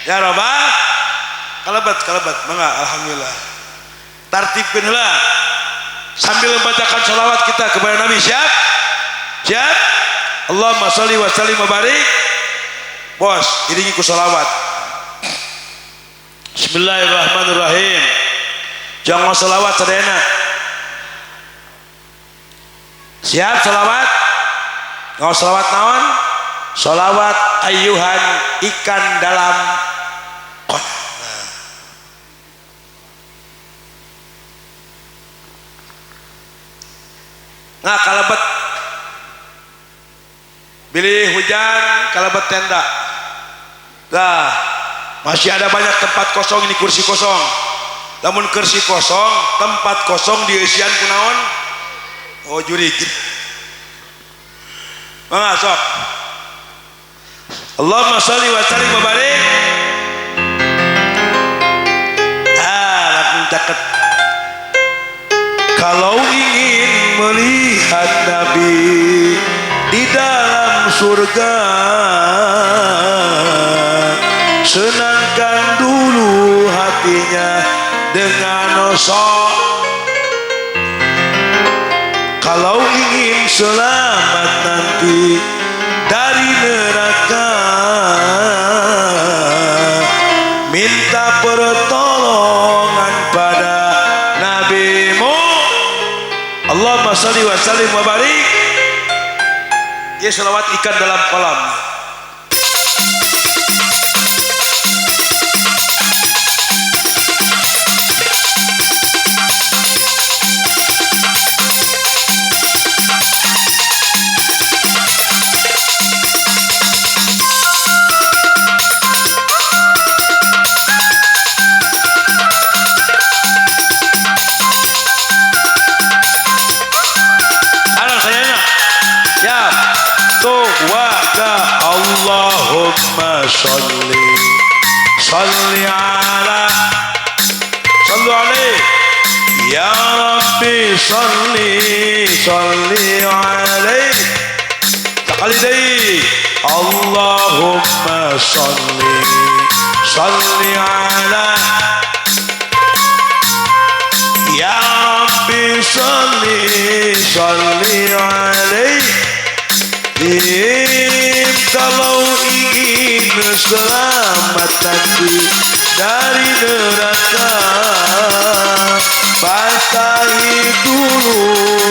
ya robbal. Kalebet kalebet, mangga, alhamdulillah. Tartibkeun heula sambil membacakan sholawat kita kepada Nabi. Siap siap. Allahumma sholli wa sallim wa barik. Bos, iringi ku sholawat. Bismillahirrahmanirrahim. Jangan sholawat sadayana. Siap sholawat? Ngaos sholawat naon? Sholawat ayuhan ikan dalam kolam. Nah, kalebet bilih hujan, kalebet tenda. Nah, masih ada banyak tempat kosong ini, kursi kosong. Namun kursi kosong, tempat kosong diisian kunaon? Oh, jurig. Mangga sok. Allahumma sholli wa sallim wa barik. Ah, langsung caket. Kalau ingin melihat Nabi di dalam surga, senangkan dulu hatinya dengan sok. Kalau ingin selamat nanti dari neraka, minta pertolongan pada Nabimu. Allahumma sholli wa sallim wa barik. Ya, selawat ikan dalam kolam. Allahumma sholli sholli ala sallu alaihi ya rabbi sholli sholli alaihi. Sekali deui. Allahumma sholli sholli ala ya rabbi sholli sholli alaihi. Kalau ingin selamat nanti dari neraka, basahi dulu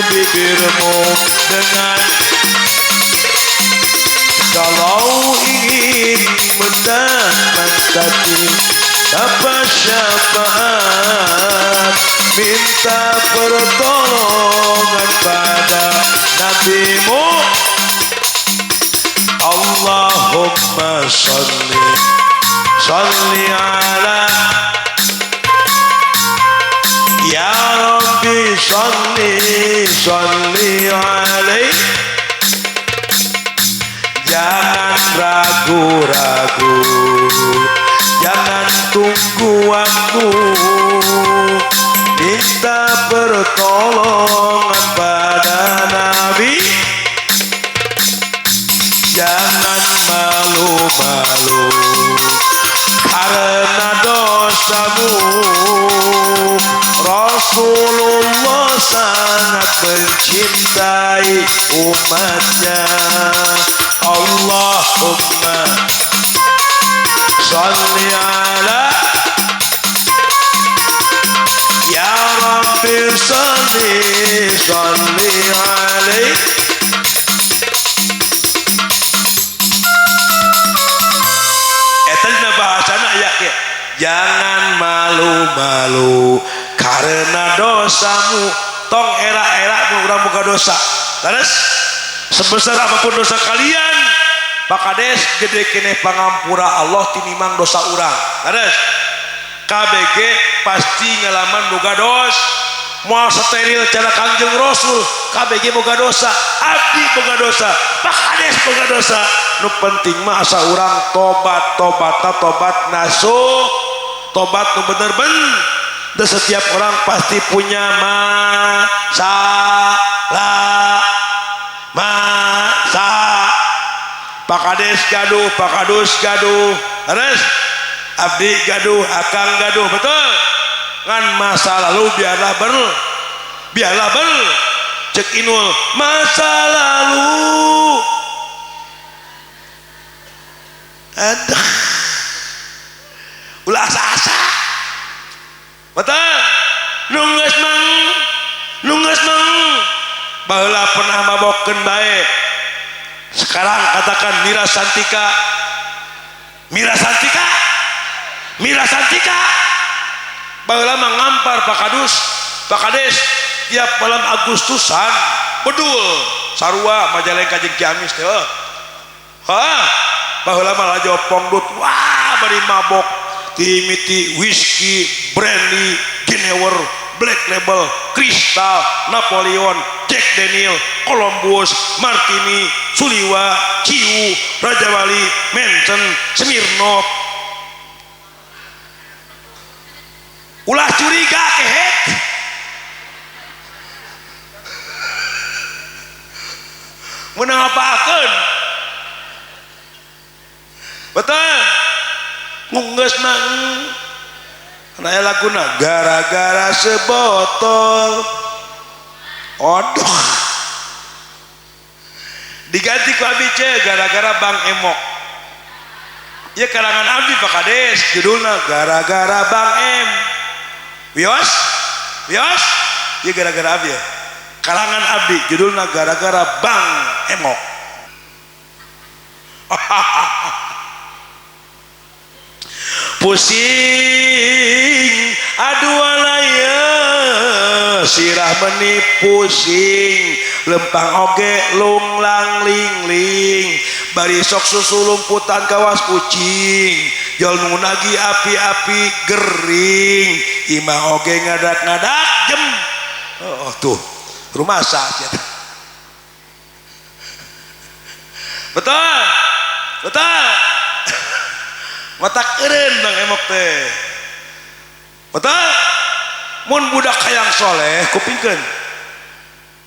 bibirmu dengan. Kalau ingin mendapat hati apa syafaat, minta pertolongan pada Nabimu. Allahumma sholli sholli ala ya rabbi sholli sholli alaihi. Jangan ragu-ragu, jangan tunggu waktu, minta pertolongan pada Nabi. Jangan malu-malu karena dosamu. Rasulullah sangat mencintai umatnya. Allahumma sholli ala ya rabbi sholli sholli alaihi. Eta bahasana aya ke, jangan malu-malu karena dosamu, tong era-era urang boga dosa. Terus sebesar apapun dosa kalian, Pak Kades gede keneh pangampura Allah tinimang dosa urang. Terus KBG pasti ngalaman boga dos, moal steril cara Kangjeng Rasul. KBG boga dosa, abdi boga dosa, Pak Kades boga dosa. Nu penting mah asa urang tobat, tobat tobat nasuh, tobat nu bener-bener. Dan setiap orang pasti punya masalah. Masa Pak Kades gaduh, Pak Kadus gaduh, terus abdi gaduh, akang gaduh, betul kan? Masa lalu biarlah ber cek Inul masa lalu. Aduh, ulah asa-asa, betul. Nunggus mang baheula pernah mabokkeun bae, sekarang katakan Mira Santika, Mira Santika, Mira Santika. Baheula mah ngampar Pak Kadus, Pak Kades tiap malam Agustusan bedul sarua Majalengka jeung Ciamis teh. Hah, baheula mah laju pongdut, wah bari mabok timiti whisky, brandy, Genever, Black Label, Crystal, Napoleon, Jack Daniel, Columbus, Martini, Suliwa, Ciu, Raja Wali, Manson, Smirnoff. Ulah curiga kehet. Menang apakeun? Betul. Ngunggeus mah aya laguna gara-gara sebotol. Aduh. Diganti ku abi ce gara-gara Bang Emok. Ya karangan abdi Pak Kades judulna gara-gara Bang M. Wios? Wios? Ya gara-gara abdi ya. Karangan abdi judulna gara-gara Bang Emok. Pusing aduh alaya sirah meni pusing lempang oge lunglang ling ling bari sok susu lumputan kawas kucing jol nu nagi api-api gering imah oge ngadak-ngadak jem. Oh tuh rumah sakit. Betul betul. Matak eureun Bang Emok teh. Betul? Mun budak hayang soleh kupingkeun.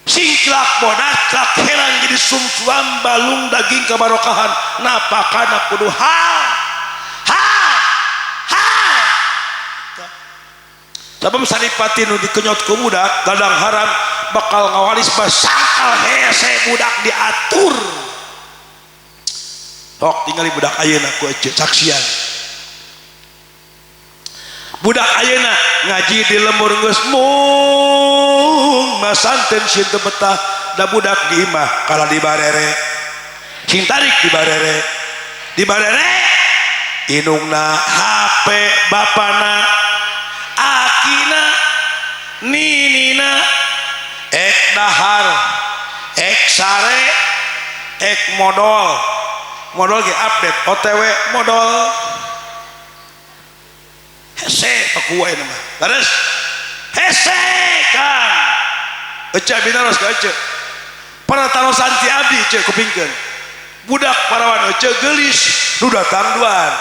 Singklak bodas tlak herang jadi sumsuam balung daging kabarokahan napakana kudu ha ha ha. Sabab saripati nu dikenyot ku budak gadang haram bakal ngawaris basangkal hese budak diatur. Tok tinggali budak ayeuna ku ece saksian. Budak ayeuna ngaji di lembur geus mung masanten sieun teu betah da budak di imah kala dibarere. Cing tarik dibarere. Dibarere indungna HP bapana akina ninina ek dahar ek sare ek modol. Modol ge update OTW modol hese pakuwa ini mah terus hese kang ece binaros ka ece paratarosan ti abdi ece kupingkeun budak parawan ece geulis nu datang duaan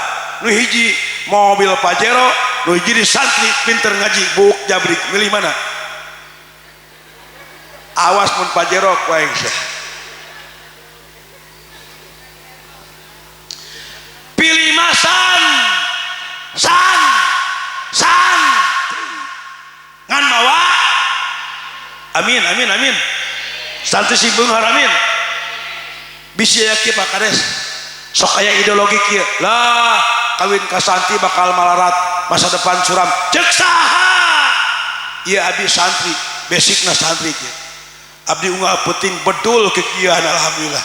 nu hiji mobil Pajero nu hiji di santri pinter ngaji buuk jabrik milih mana awas mun Pajero ku aing seh. Pilih masan san san ngan mawa amin amin amin santri sing beunghar amin bisi aya kieu Pak Kades sok aya ideologi kieu lah kawin ka santri bakal malarat masa depan suram ceuk saha ieu abdi santri basicna santri kieu abdi unggal peuting bedul kekieuan alhamdulillah.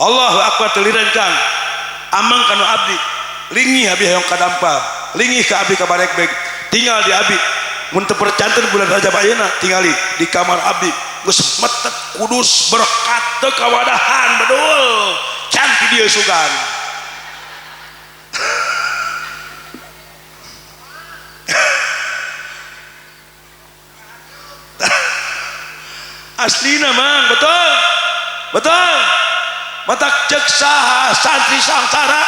Allahu akbar teliran kang amang kanu abdi lingih abdi hayang kadampal lingih ka abdi ka barekbek tinggal di abdi mun teu percanten bulan Rajab ayeuna tingali di kamar abdi geus metet kudus berkat teu kawadahan bedul can ti dieu sugan. Aslina mang betul betul matak cek saha santri sangsara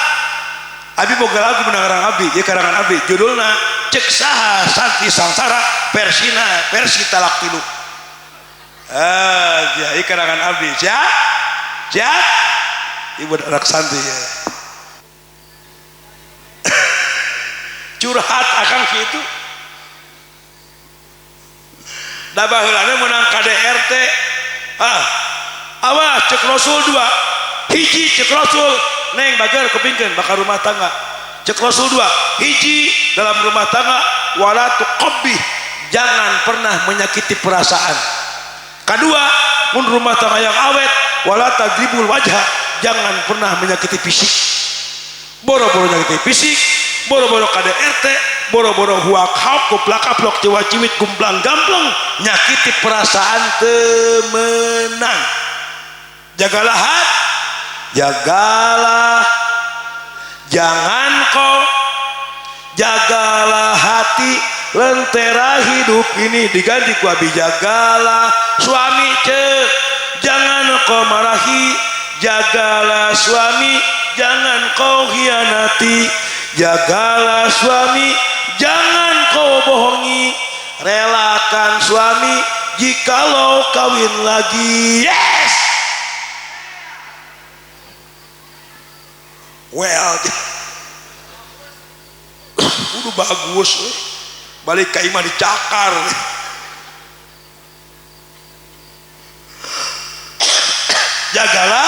abi boga lagu menangarang abdi ya karangan abdi judulna Cek saha santi sangsara versina versi talak tilu. Ah, ya, karangan abdi. Siap? Siap? Ibu anak santi ya. Curhat akang kitu. Da baheulana meunang KDRT. Ah, awas cek Rasul dua. Hiji cek Rasul neng bager kupingkeun bakal rumah tangga. Cek Rasul dua, hiji dalam rumah tangga wala tuqabbih, jangan pernah menyakiti perasaan. Kedua, mun rumah tangga yang awet wala tadribul wajha, jangan pernah menyakiti fisik. Boro-boro nyakiti fisik, boro-boro KDRT, boro-boro huak hauk kuplak kaplok cewa ciwit gumplang gamplong, nyakiti perasaan temenang. Jagalah hati, jagalah, jangan kau, jagalah hati lentera hidup ini diganti ku abi. Jagalah suami ce, jangan kau marahi, jagalah suami, jangan kau hianati, jagalah suami, jangan kau bohongi, relakan suami jikalau kawin lagi. Yes. Well, udah bagus, balik ke imah dicakar. Jagalah,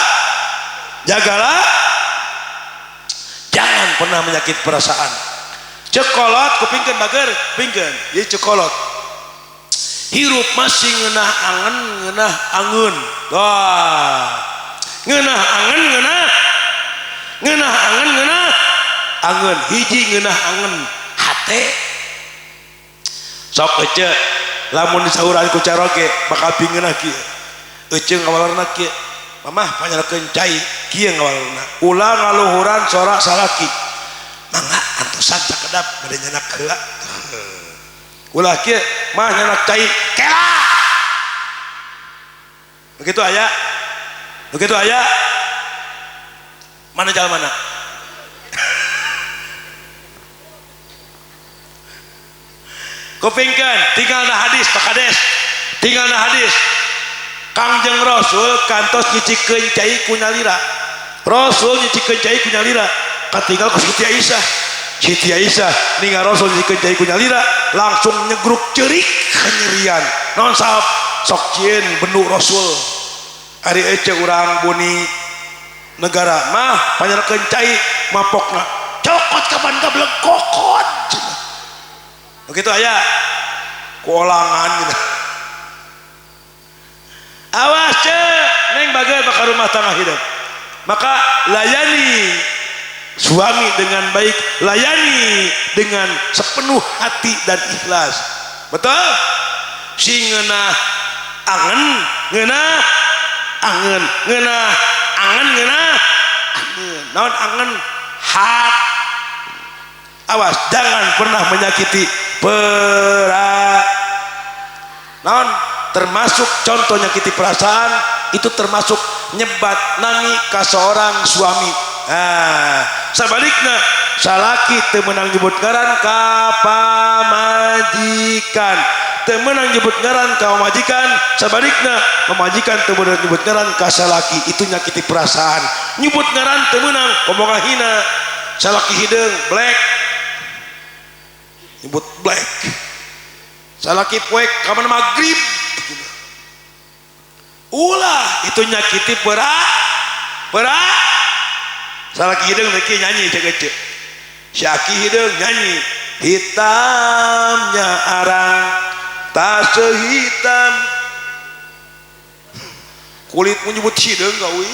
jagalah, jangan pernah menyakiti perasaan. Cekolot kupingkeun bager, kupingkeun. Ieu cekolot. Hirup masih ngeunah angen, ngeunah angeun. Wah. Ngeunah angen, ngeunah ngeunah angen, ngeunah angeun. Hiji ngeunah angen hate. Sok ece lamun disauran ku caroge bakal pingeunah kieu. Ece ngawalerna kieu. Mamah panyalakeun cai kieu ngawalerna. Ulah ngaluhuran sorak salaki. Mangga antosan sakedap bade nyanak heula. Ulah kieu mah nyanak cai kela. Begitu aya. Begitu aya. Mana jalan mana? Kupingkeun, tinggalna hadis Pak Kades. Tinggalna hadis. Kangjeng Rasul kantos nyicikeun cai ku nyalira. Rasul nyicikeun cai ku nyalira. Katinggal ku Siti Aisyah. Siti Aisyah ningal Rasul nyicikeun cai ku nyalira, langsung nyegruk ceurik kanyerian. Naon sahab? Sok cieun bendu Rasul. Ari ece urang buni negara mah panyarakeun cai mapokna cokot kapan gablek kokot. Begitu aya kuolangan gitu. Awas ce neng bagai bakal rumah tangga hidup. Maka layani suami dengan baik, layani dengan sepenuh hati dan ikhlas. Betul? Si ngeunah angen, ngeunah angen, ngeunah angen, ngeunah angen. Naon angen? Hat. Awas, jangan pernah menyakiti pera. Naon? Termasuk contoh nyakiti perasaan itu termasuk nyebat nami ka seorang suami. Nah, sebaliknya salaki teu meunang nyebut ngaran ka pamajikan, teu meunang nyebut ngaran ka pamajikan, sebaliknya pamajikan teu meunang nyebut ngaran ka salaki, itu nyakiti perasaan. Nyebut ngaran teu meunang komo ngahina. Salaki hideung black, nyebut black. Salaki poek ka mana magrib. Ulah itu nyakiti pera pera. Salaki hideung teh nyanyi cek ece. Si aki hideung nyanyi hitamnya arang tak sehitam kulit menyebut hideung gawi.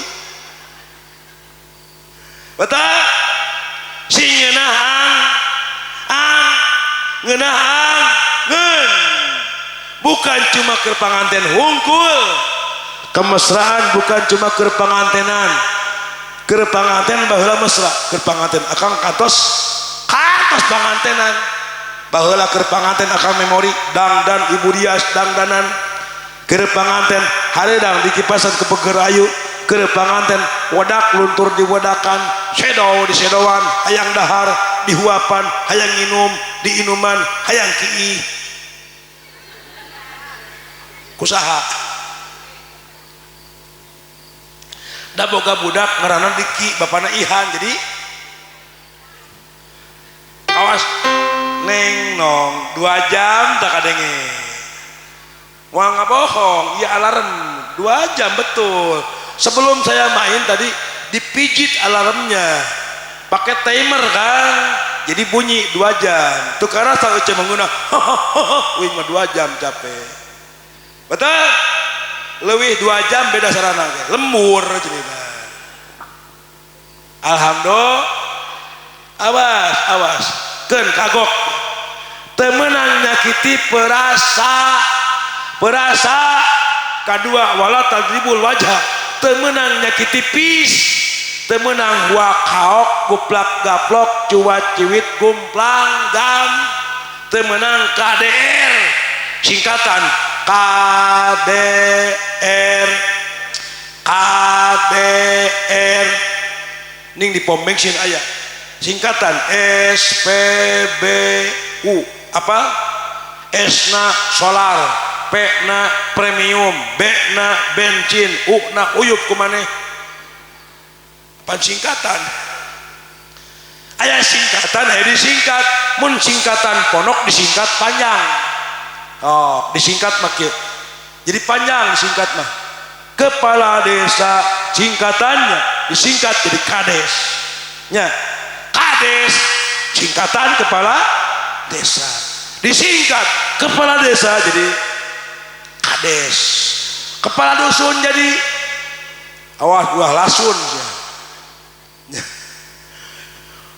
Betul? Si ngeunah ang ngeunah angeun. Bukan cuma keur panganten hungkul. Kemesraan bukan cuma keur pangantenan. Keur panganten baheula mesra, keur panganten akang kantos kantos pangantenan. Baheula keur panganten akang memori dangdan Ibu Dias dangdanan. Keur panganten hareudang dikipasan ke peger ayu, keur panganten wedak luntur di wedakan, sedo di sedoan, hayang dahar dihuapan, hayang nginum diinuman hayang kiih kusaha da boga budak ngaranna Diki bapana Ihan jadi awas neng nong 2 jam tak kadenge wah nggak bohong iya alarm 2 jam betul. Sebelum saya main tadi dipijit alarmnya pakai timer kan jadi bunyi 2 jam tuh karena saya menggunakan wih mah 2 jam capek betul lebih 2 jam beda sarana lembur cerita. Alhamdulillah awas awas keun kagok temenan nyakiti perasa perasa kadua wala tadribul wajah temenang nyakiti pis temenang wakaok guplak gaplok cuat ciwit gumplang gam temenang KDR singkatan KDR KDR ning di pom bensin aya singkatan SPBU apa S na solar P na premium B na bensin U na uyup kumaneh pan singkatan aya singkatan aya disingkat mun singkatan ponok disingkat panjang oh disingkat mah kieu jadi panjang disingkat mah kepala desa singkatannya disingkat jadi kades nya kades singkatan kepala desa disingkat kepala desa jadi kades kepala dusun jadi awas buah lasun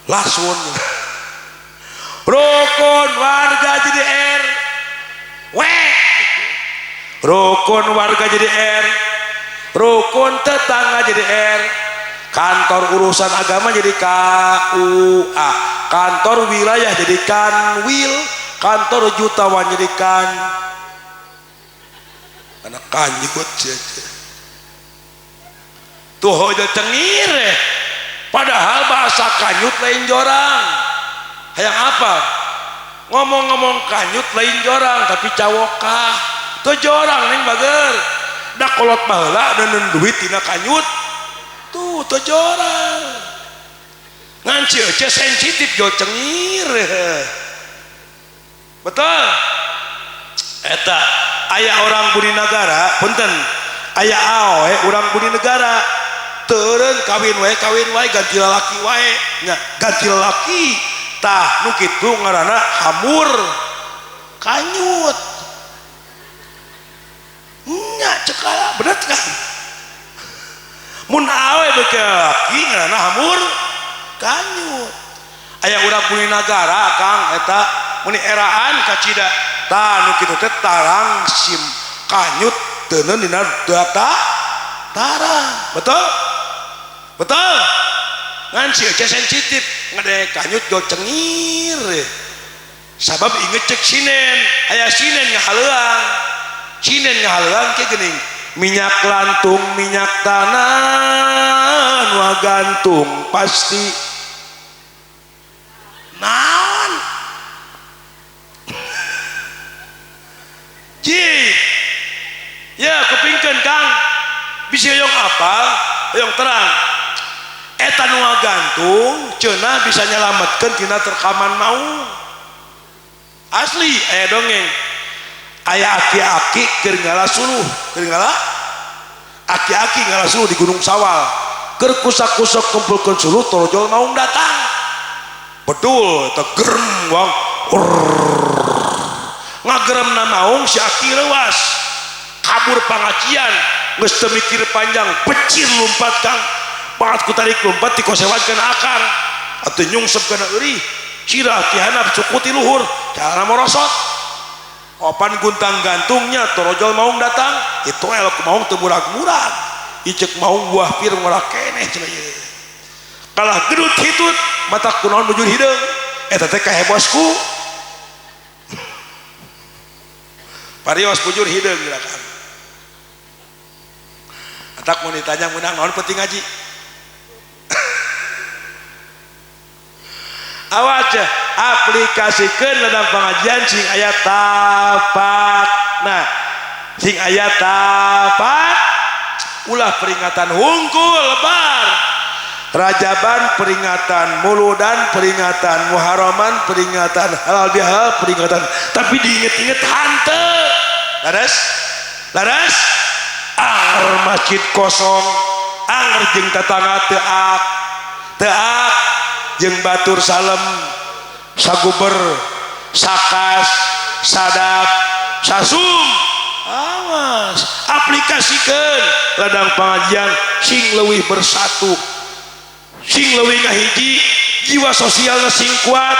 lasun rukun warga jadi R W rukun warga jadi R rukun tetangga jadi R kantor urusan agama jadi KUA kantor wilayah jadi Kanwil kantor jutawan jadi kan anak kanjut tuh hojo cengir padahal bahasa kanyut lain jorang hayang apa ngomong-ngomong kanyut lain jorang tapi cawokah tuh jorang neng bager dah kolot baheula deundeun duit tina kanyut tuh tuh jorang ngan ci euceu sensitif jo cengir betul eta aya orang budi negara punten aya aoe urang budi negara teureun kawin wae ganti lalaki wae nya ganti lalaki tah nu kitu ngaranna hamur kanyut nya cekala bener kan mun awe beuki lalaki ngaranna hamur kanyut aya urang budi nagara Kang eta mun eraan kacida tah nu kitu teh tarang sim kanyut teuneun dina data tarang betul betul ngan si euceu sensitif ngade kanyut jo cengir sabab inget cek sinen aya sinen ngahaleuang sinen ngahaleuang ke geuning minyak lantung minyak tanah nu gantung pasti naon ji ya kupingkeun Kang bisi hoyong apal hoyong terang eta nu gantung cenah bisa nyelametkeun tina terkaman maung asli aya dongeng aya aki-aki keur ngala suluh keur ngala aki-aki ngala suluh di Gunung Sawal keur kusak-kusok kumpulkeun suluh torojol maung datang bedul eta gerem wang ngageremna maung si aki leuwas kabur pangajian geus teu mikir panjang becir lumpat Kang bangat ku tarik lumpat dikosewat kana akar atuh nyungsep kana eurih sirah ti handap suku ti luhur cara morosot opan guntang gantungnya torojol maung datang itu elok maung teu murag-murag icek maung buah pir ngora keneh cenah ieu kalah gedut hitut mata kunaon bujur hideung eta teh kahebosku parios bujur hideung gerakan atak mun ditanya meunang naon penting ngaji. Awas ya, aplikasikeun ladang pengajian sing aya tapak. Nah, sing aya tapak ulah peringatan hungkul lebar. Rajaban peringatan, Muludan peringatan, Muharraman peringatan, halal bihalal peringatan, tapi diinget-inget hante. Laras? Laras? Anger masjid kosong, anger jeung tetangga teu ak, teu ak jeung batur salem, saguber, sakas, sadap, sasum. Awas, aplikasikeun ladang pengajian sing leuwih bersatu, sing leuwih ngahiji, jiwa sosialna sing kuat.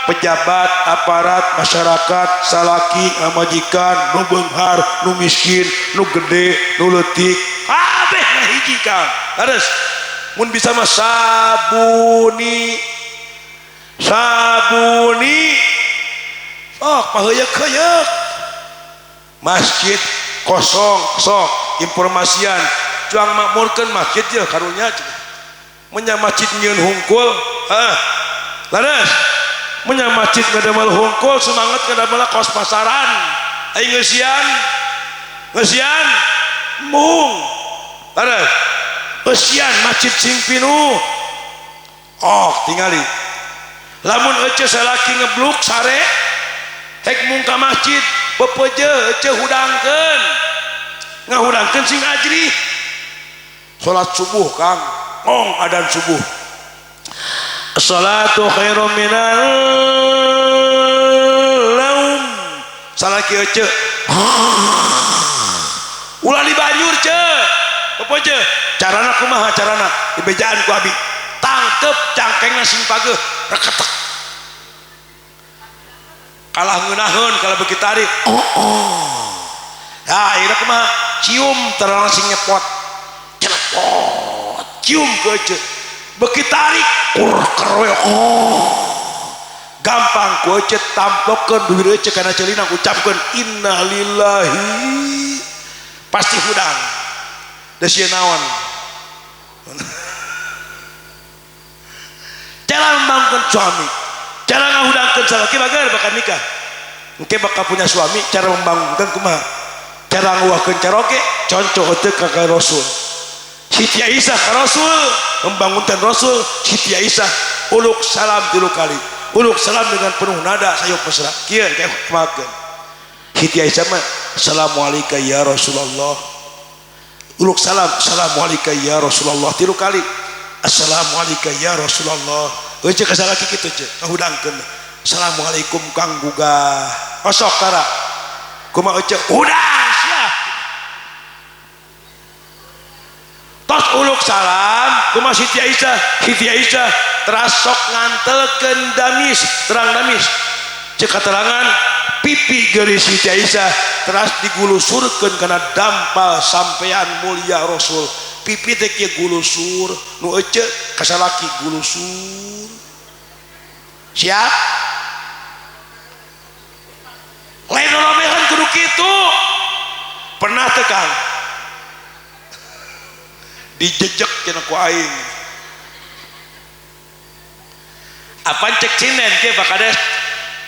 Pejabat, aparat, masyarakat, salaki, amajikan, nu beunghar, nu miskin, nu gede, nu leutik, kabeh ngahiji Kang. Terus mun bisa mah sabuni, sabuni, sok paheuyeuh-heuyeuk. Masjid kosong, sok informasian, cuang makmurkeun masjid ye karunya. Menya masjid nyieun hungkul, ah, laras. Menya masjid ngadamel hungkul, semangat ngadamel kos pasaran. Aing ngeusian, ngeusian, mung. Laras. Eusian masjid sing pinuh. Oh, tingali. Lamun ece salaki ngebluk sare, hek mung ka masjid, pepeje ece hudangkeun. Ngahudangkeun sing ajrih. Salat subuh Kang, ngong adan subuh. As-salatu khairum minan naum. Salaki ece. Ulah dibanjur ce. Pepeje. Carana kumaha carana? Dibejaan ku abi. Tangkep cangkengna sing pageuh, reketek. Kalah ngeunaheun kalau beuki tarik. Oh, oh. Nah, ayeuna kumaha? Cium terang sing nyepot. Celepot. Cium ke ece. Beuki tarik kur kerwe. Oh. Gampang ku ece tamplokeun bibir ece kana ceulina ucapkeun innalillahi. Pasti hudang. Da sieun naon? Cara membangun suami, cara ngahudangkeun salaki bager bakal nikah. Engke bakal punya suami, cara membangunkan kumaha? Cara nguahkeun caroge contoh teu ka Rasul. Siti Aisyah ka Rasul, membangunkan Rasul. Siti Aisyah uluk salam 3 kali. Uluk salam dengan penuh nada sayup mesra. Kieu kayak kumahakeun. Siti Aisyah mah assalamualaikum ya Rasulullah. Uluk salam assalamualaikum ya Rasulullah 3 kali. Assalamualaikum ya Rasulullah. Eueuh ka salaki kitu ce, ngahudangkeun. Assalamualaikum Kang Gugah. Osok tara. Kumaha eueuh hudang sia. Tos uluk salam kumaha Siti Aisyah, Siti Aisyah teras sok ngantelkeun damis, terang damis. Ceuk katerangan pipi geulis Siti Aisyah teras digulusurkeun kana dampal sampean mulia Rasul. Pipi teh kieu gulusur, nu ece ka salaki gulusur. Siap? Lain romehan kudu kitu. Pernah teu Kang? Dijejek cenah ku aing. Apan cek cinen ke Pak Kades?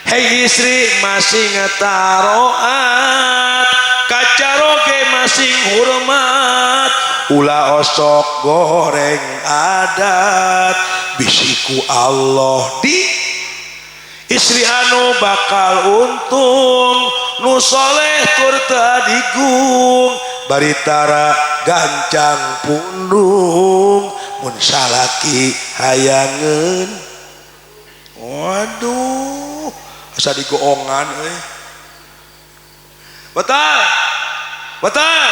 Hei istri masing taroat, kacaroge masing hormat, ulah osok goreng adat, bisiku Allah di istri anu bakal untung, nu soleh tur tadigung, baritara gancang pundung, mun salaki hayangeun. Waduh, asa digoongan euy. Betul. Betul.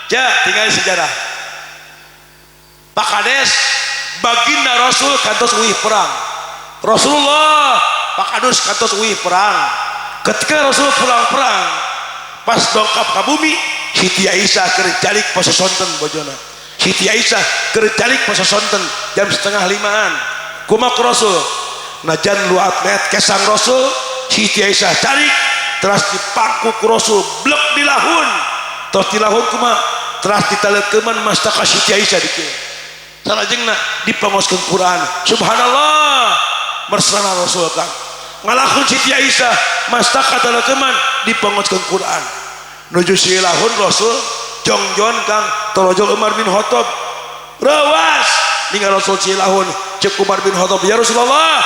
Ja, tinggal sejarah. Pak Kades baginda Rasul kantos uih perang. Rasulullah Pak Kadus kantos uih perang. Ketika Rasul pulang perang, pas dongkap ka bumi, Siti Aisyah keur calik pasosonten bojona. Siti Aisyah keur calik pasosonten jam 4:30-an. Kumaha ku Rasul? Najan lu atlet kesang Rasul, Siti Aisyah calik teras dipangku ku Rasul, blek di lahun. Tos di lahun kumaha? Teras ditaleukeun mastaka Siti Aisyah dikieu. Salajengna dipangoskeun Quran. Subhanallah. Mersana Rasul Kang ngalakon Siti Aisyah mastaka telekeman dipangoskeun Quran nuju silahun Rasul jongjon Kang torojol Umar bin Khattab rewas ninggal Rasul silahun. Cek Umar bin Khattab, ya Rasulullah,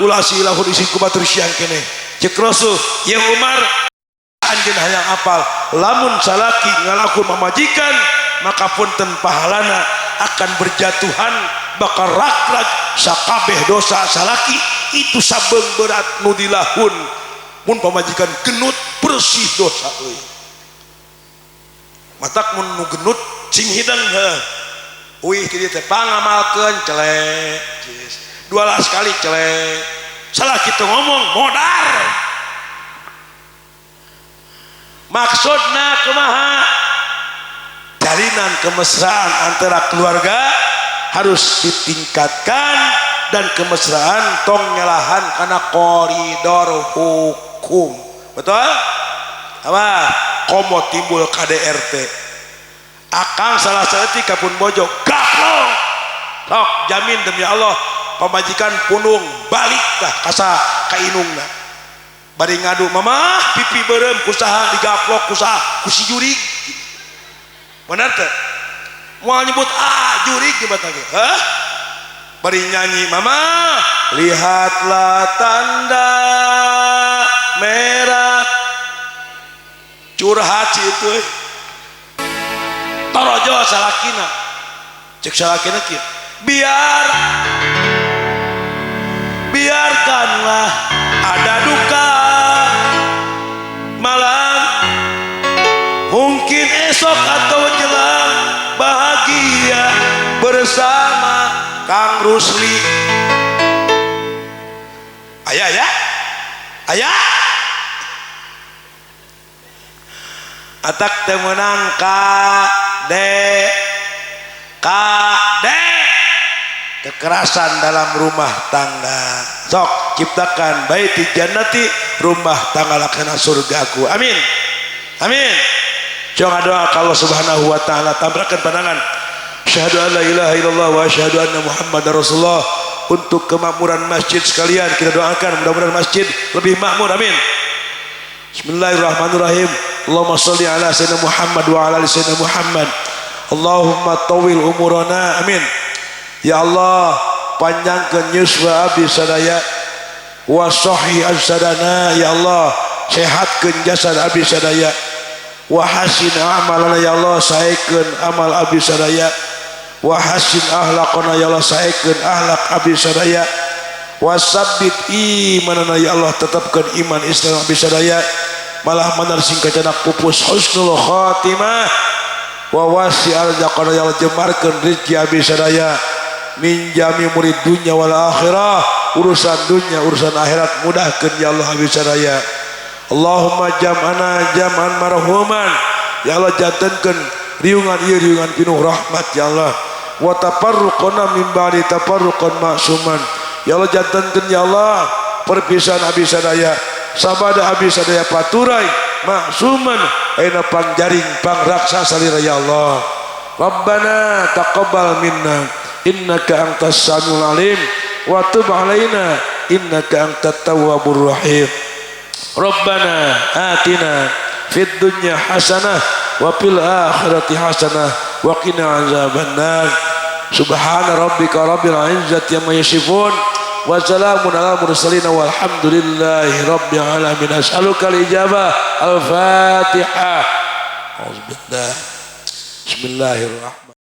ulah silahun isi ku batur siang kene. Cek Rasul, ya Umar, anjeun hayang apal lamun salaki ngalakon pamajikan maka punten pahalana akan berjatuhan bakal ragrag sakabeh dosa salaki itu sabeung berat nu dilahun. Mun pamajikan genut bersih dosa euy. Matak mun nu genut cing hidang heuh. Uih ti dieu teh pangamalkeun celek dua lah sekali celek salah kitu ngomong modar. Maksudna kumaha? Jalinan kemesraan antara keluarga harus ditingkatkan dan kemesraan tong nyalahan karena koridor hukum. Betul? Apa? Komo timbul KDRT. Akang salah saeutik kapun bojo gaplong. Sok jamin demi Allah pamajikan punung balik tah kasa kainungna. Bari ngadu mama pipi beureum kusaha digaplok kusaha ku si jurig. Benar teh? Moal nyebut ah jurig nyebat lagi. Hah? Bari nyanyi mama lihatlah tanda merah curhat si itu torojo salakina. Cek salakina kieu, biarkanlah ada duka malam, mungkin esok atau jelang bahagia bersama Kang Rusli. Ayah ya, ayah atak temenang KD KD kekerasan dalam rumah tangga. Sok ciptakan baiti jannati, rumah tangga laksana surgaku. Amin amin. Jangan doa kalau subhanahu wa ta'ala tabrakan pandangan. Asyhadu an la ilaha illallah wa asyhadu anna muhammadar rasulullah. Untuk kemakmuran masjid sekalian kita doakan mudah-mudahan masjid lebih makmur. Amin. Bismillahirrahmanirrahim. Allahumma sholli ala sayyidina Muhammad wa ala ali sayyidina Muhammad. Allahumma tawil umurana. Amin. Ya Allah, panjangkeun yuswa abdi sadaya wa sahih ajsadana. Ya Allah, sehatkeun jasad abdi sadaya wa hasin amalana. Ya Allah, saekeun amal abdi sadaya wa hasin ahlaqana. Ya Allah, saekeun ahlak abdi sadaya wa sabbit imanana. Ya Allah, tetapkeun iman Islam abdi sadaya malah manar sing kacanak pupus husnul khatimah wa wasi arzaqana. Ya Allah, jemarkeun rezeki abdi sadaya min jami murid dunya wal akhirah, urusan dunia urusan akhirat mudahkeun ya Allah abdi sadaya. Allahumma jam'ana jam'an marhuman. Ya Allah, jantenkeun riungan ieu riungan pinuh rahmat ya Allah. Wa tafarruqana min ba'di tafarruqan ma'suman. Ya Allah, jantenkeun ya Allah perpisahan abdi sadaya sabada abdi sadaya paturai ma'suman ayeuna pangjaring pangraksa salira ya Allah. Rabbana taqabbal minna innaka antas samiul alim wa tub alaina innaka antat tawwabur rahim. Rabbana atina fid dunya hasanah wa fil akhirati hasanah wa qina azabannar. Subhana rabbika rabbil izzati amma yasifun wa salamun alal mursalin walhamdulillahi rabbil alamin. As'aluka al-ijabah. Al-Fatihah. Auzubillah. Bismillahirrahmanirrahim.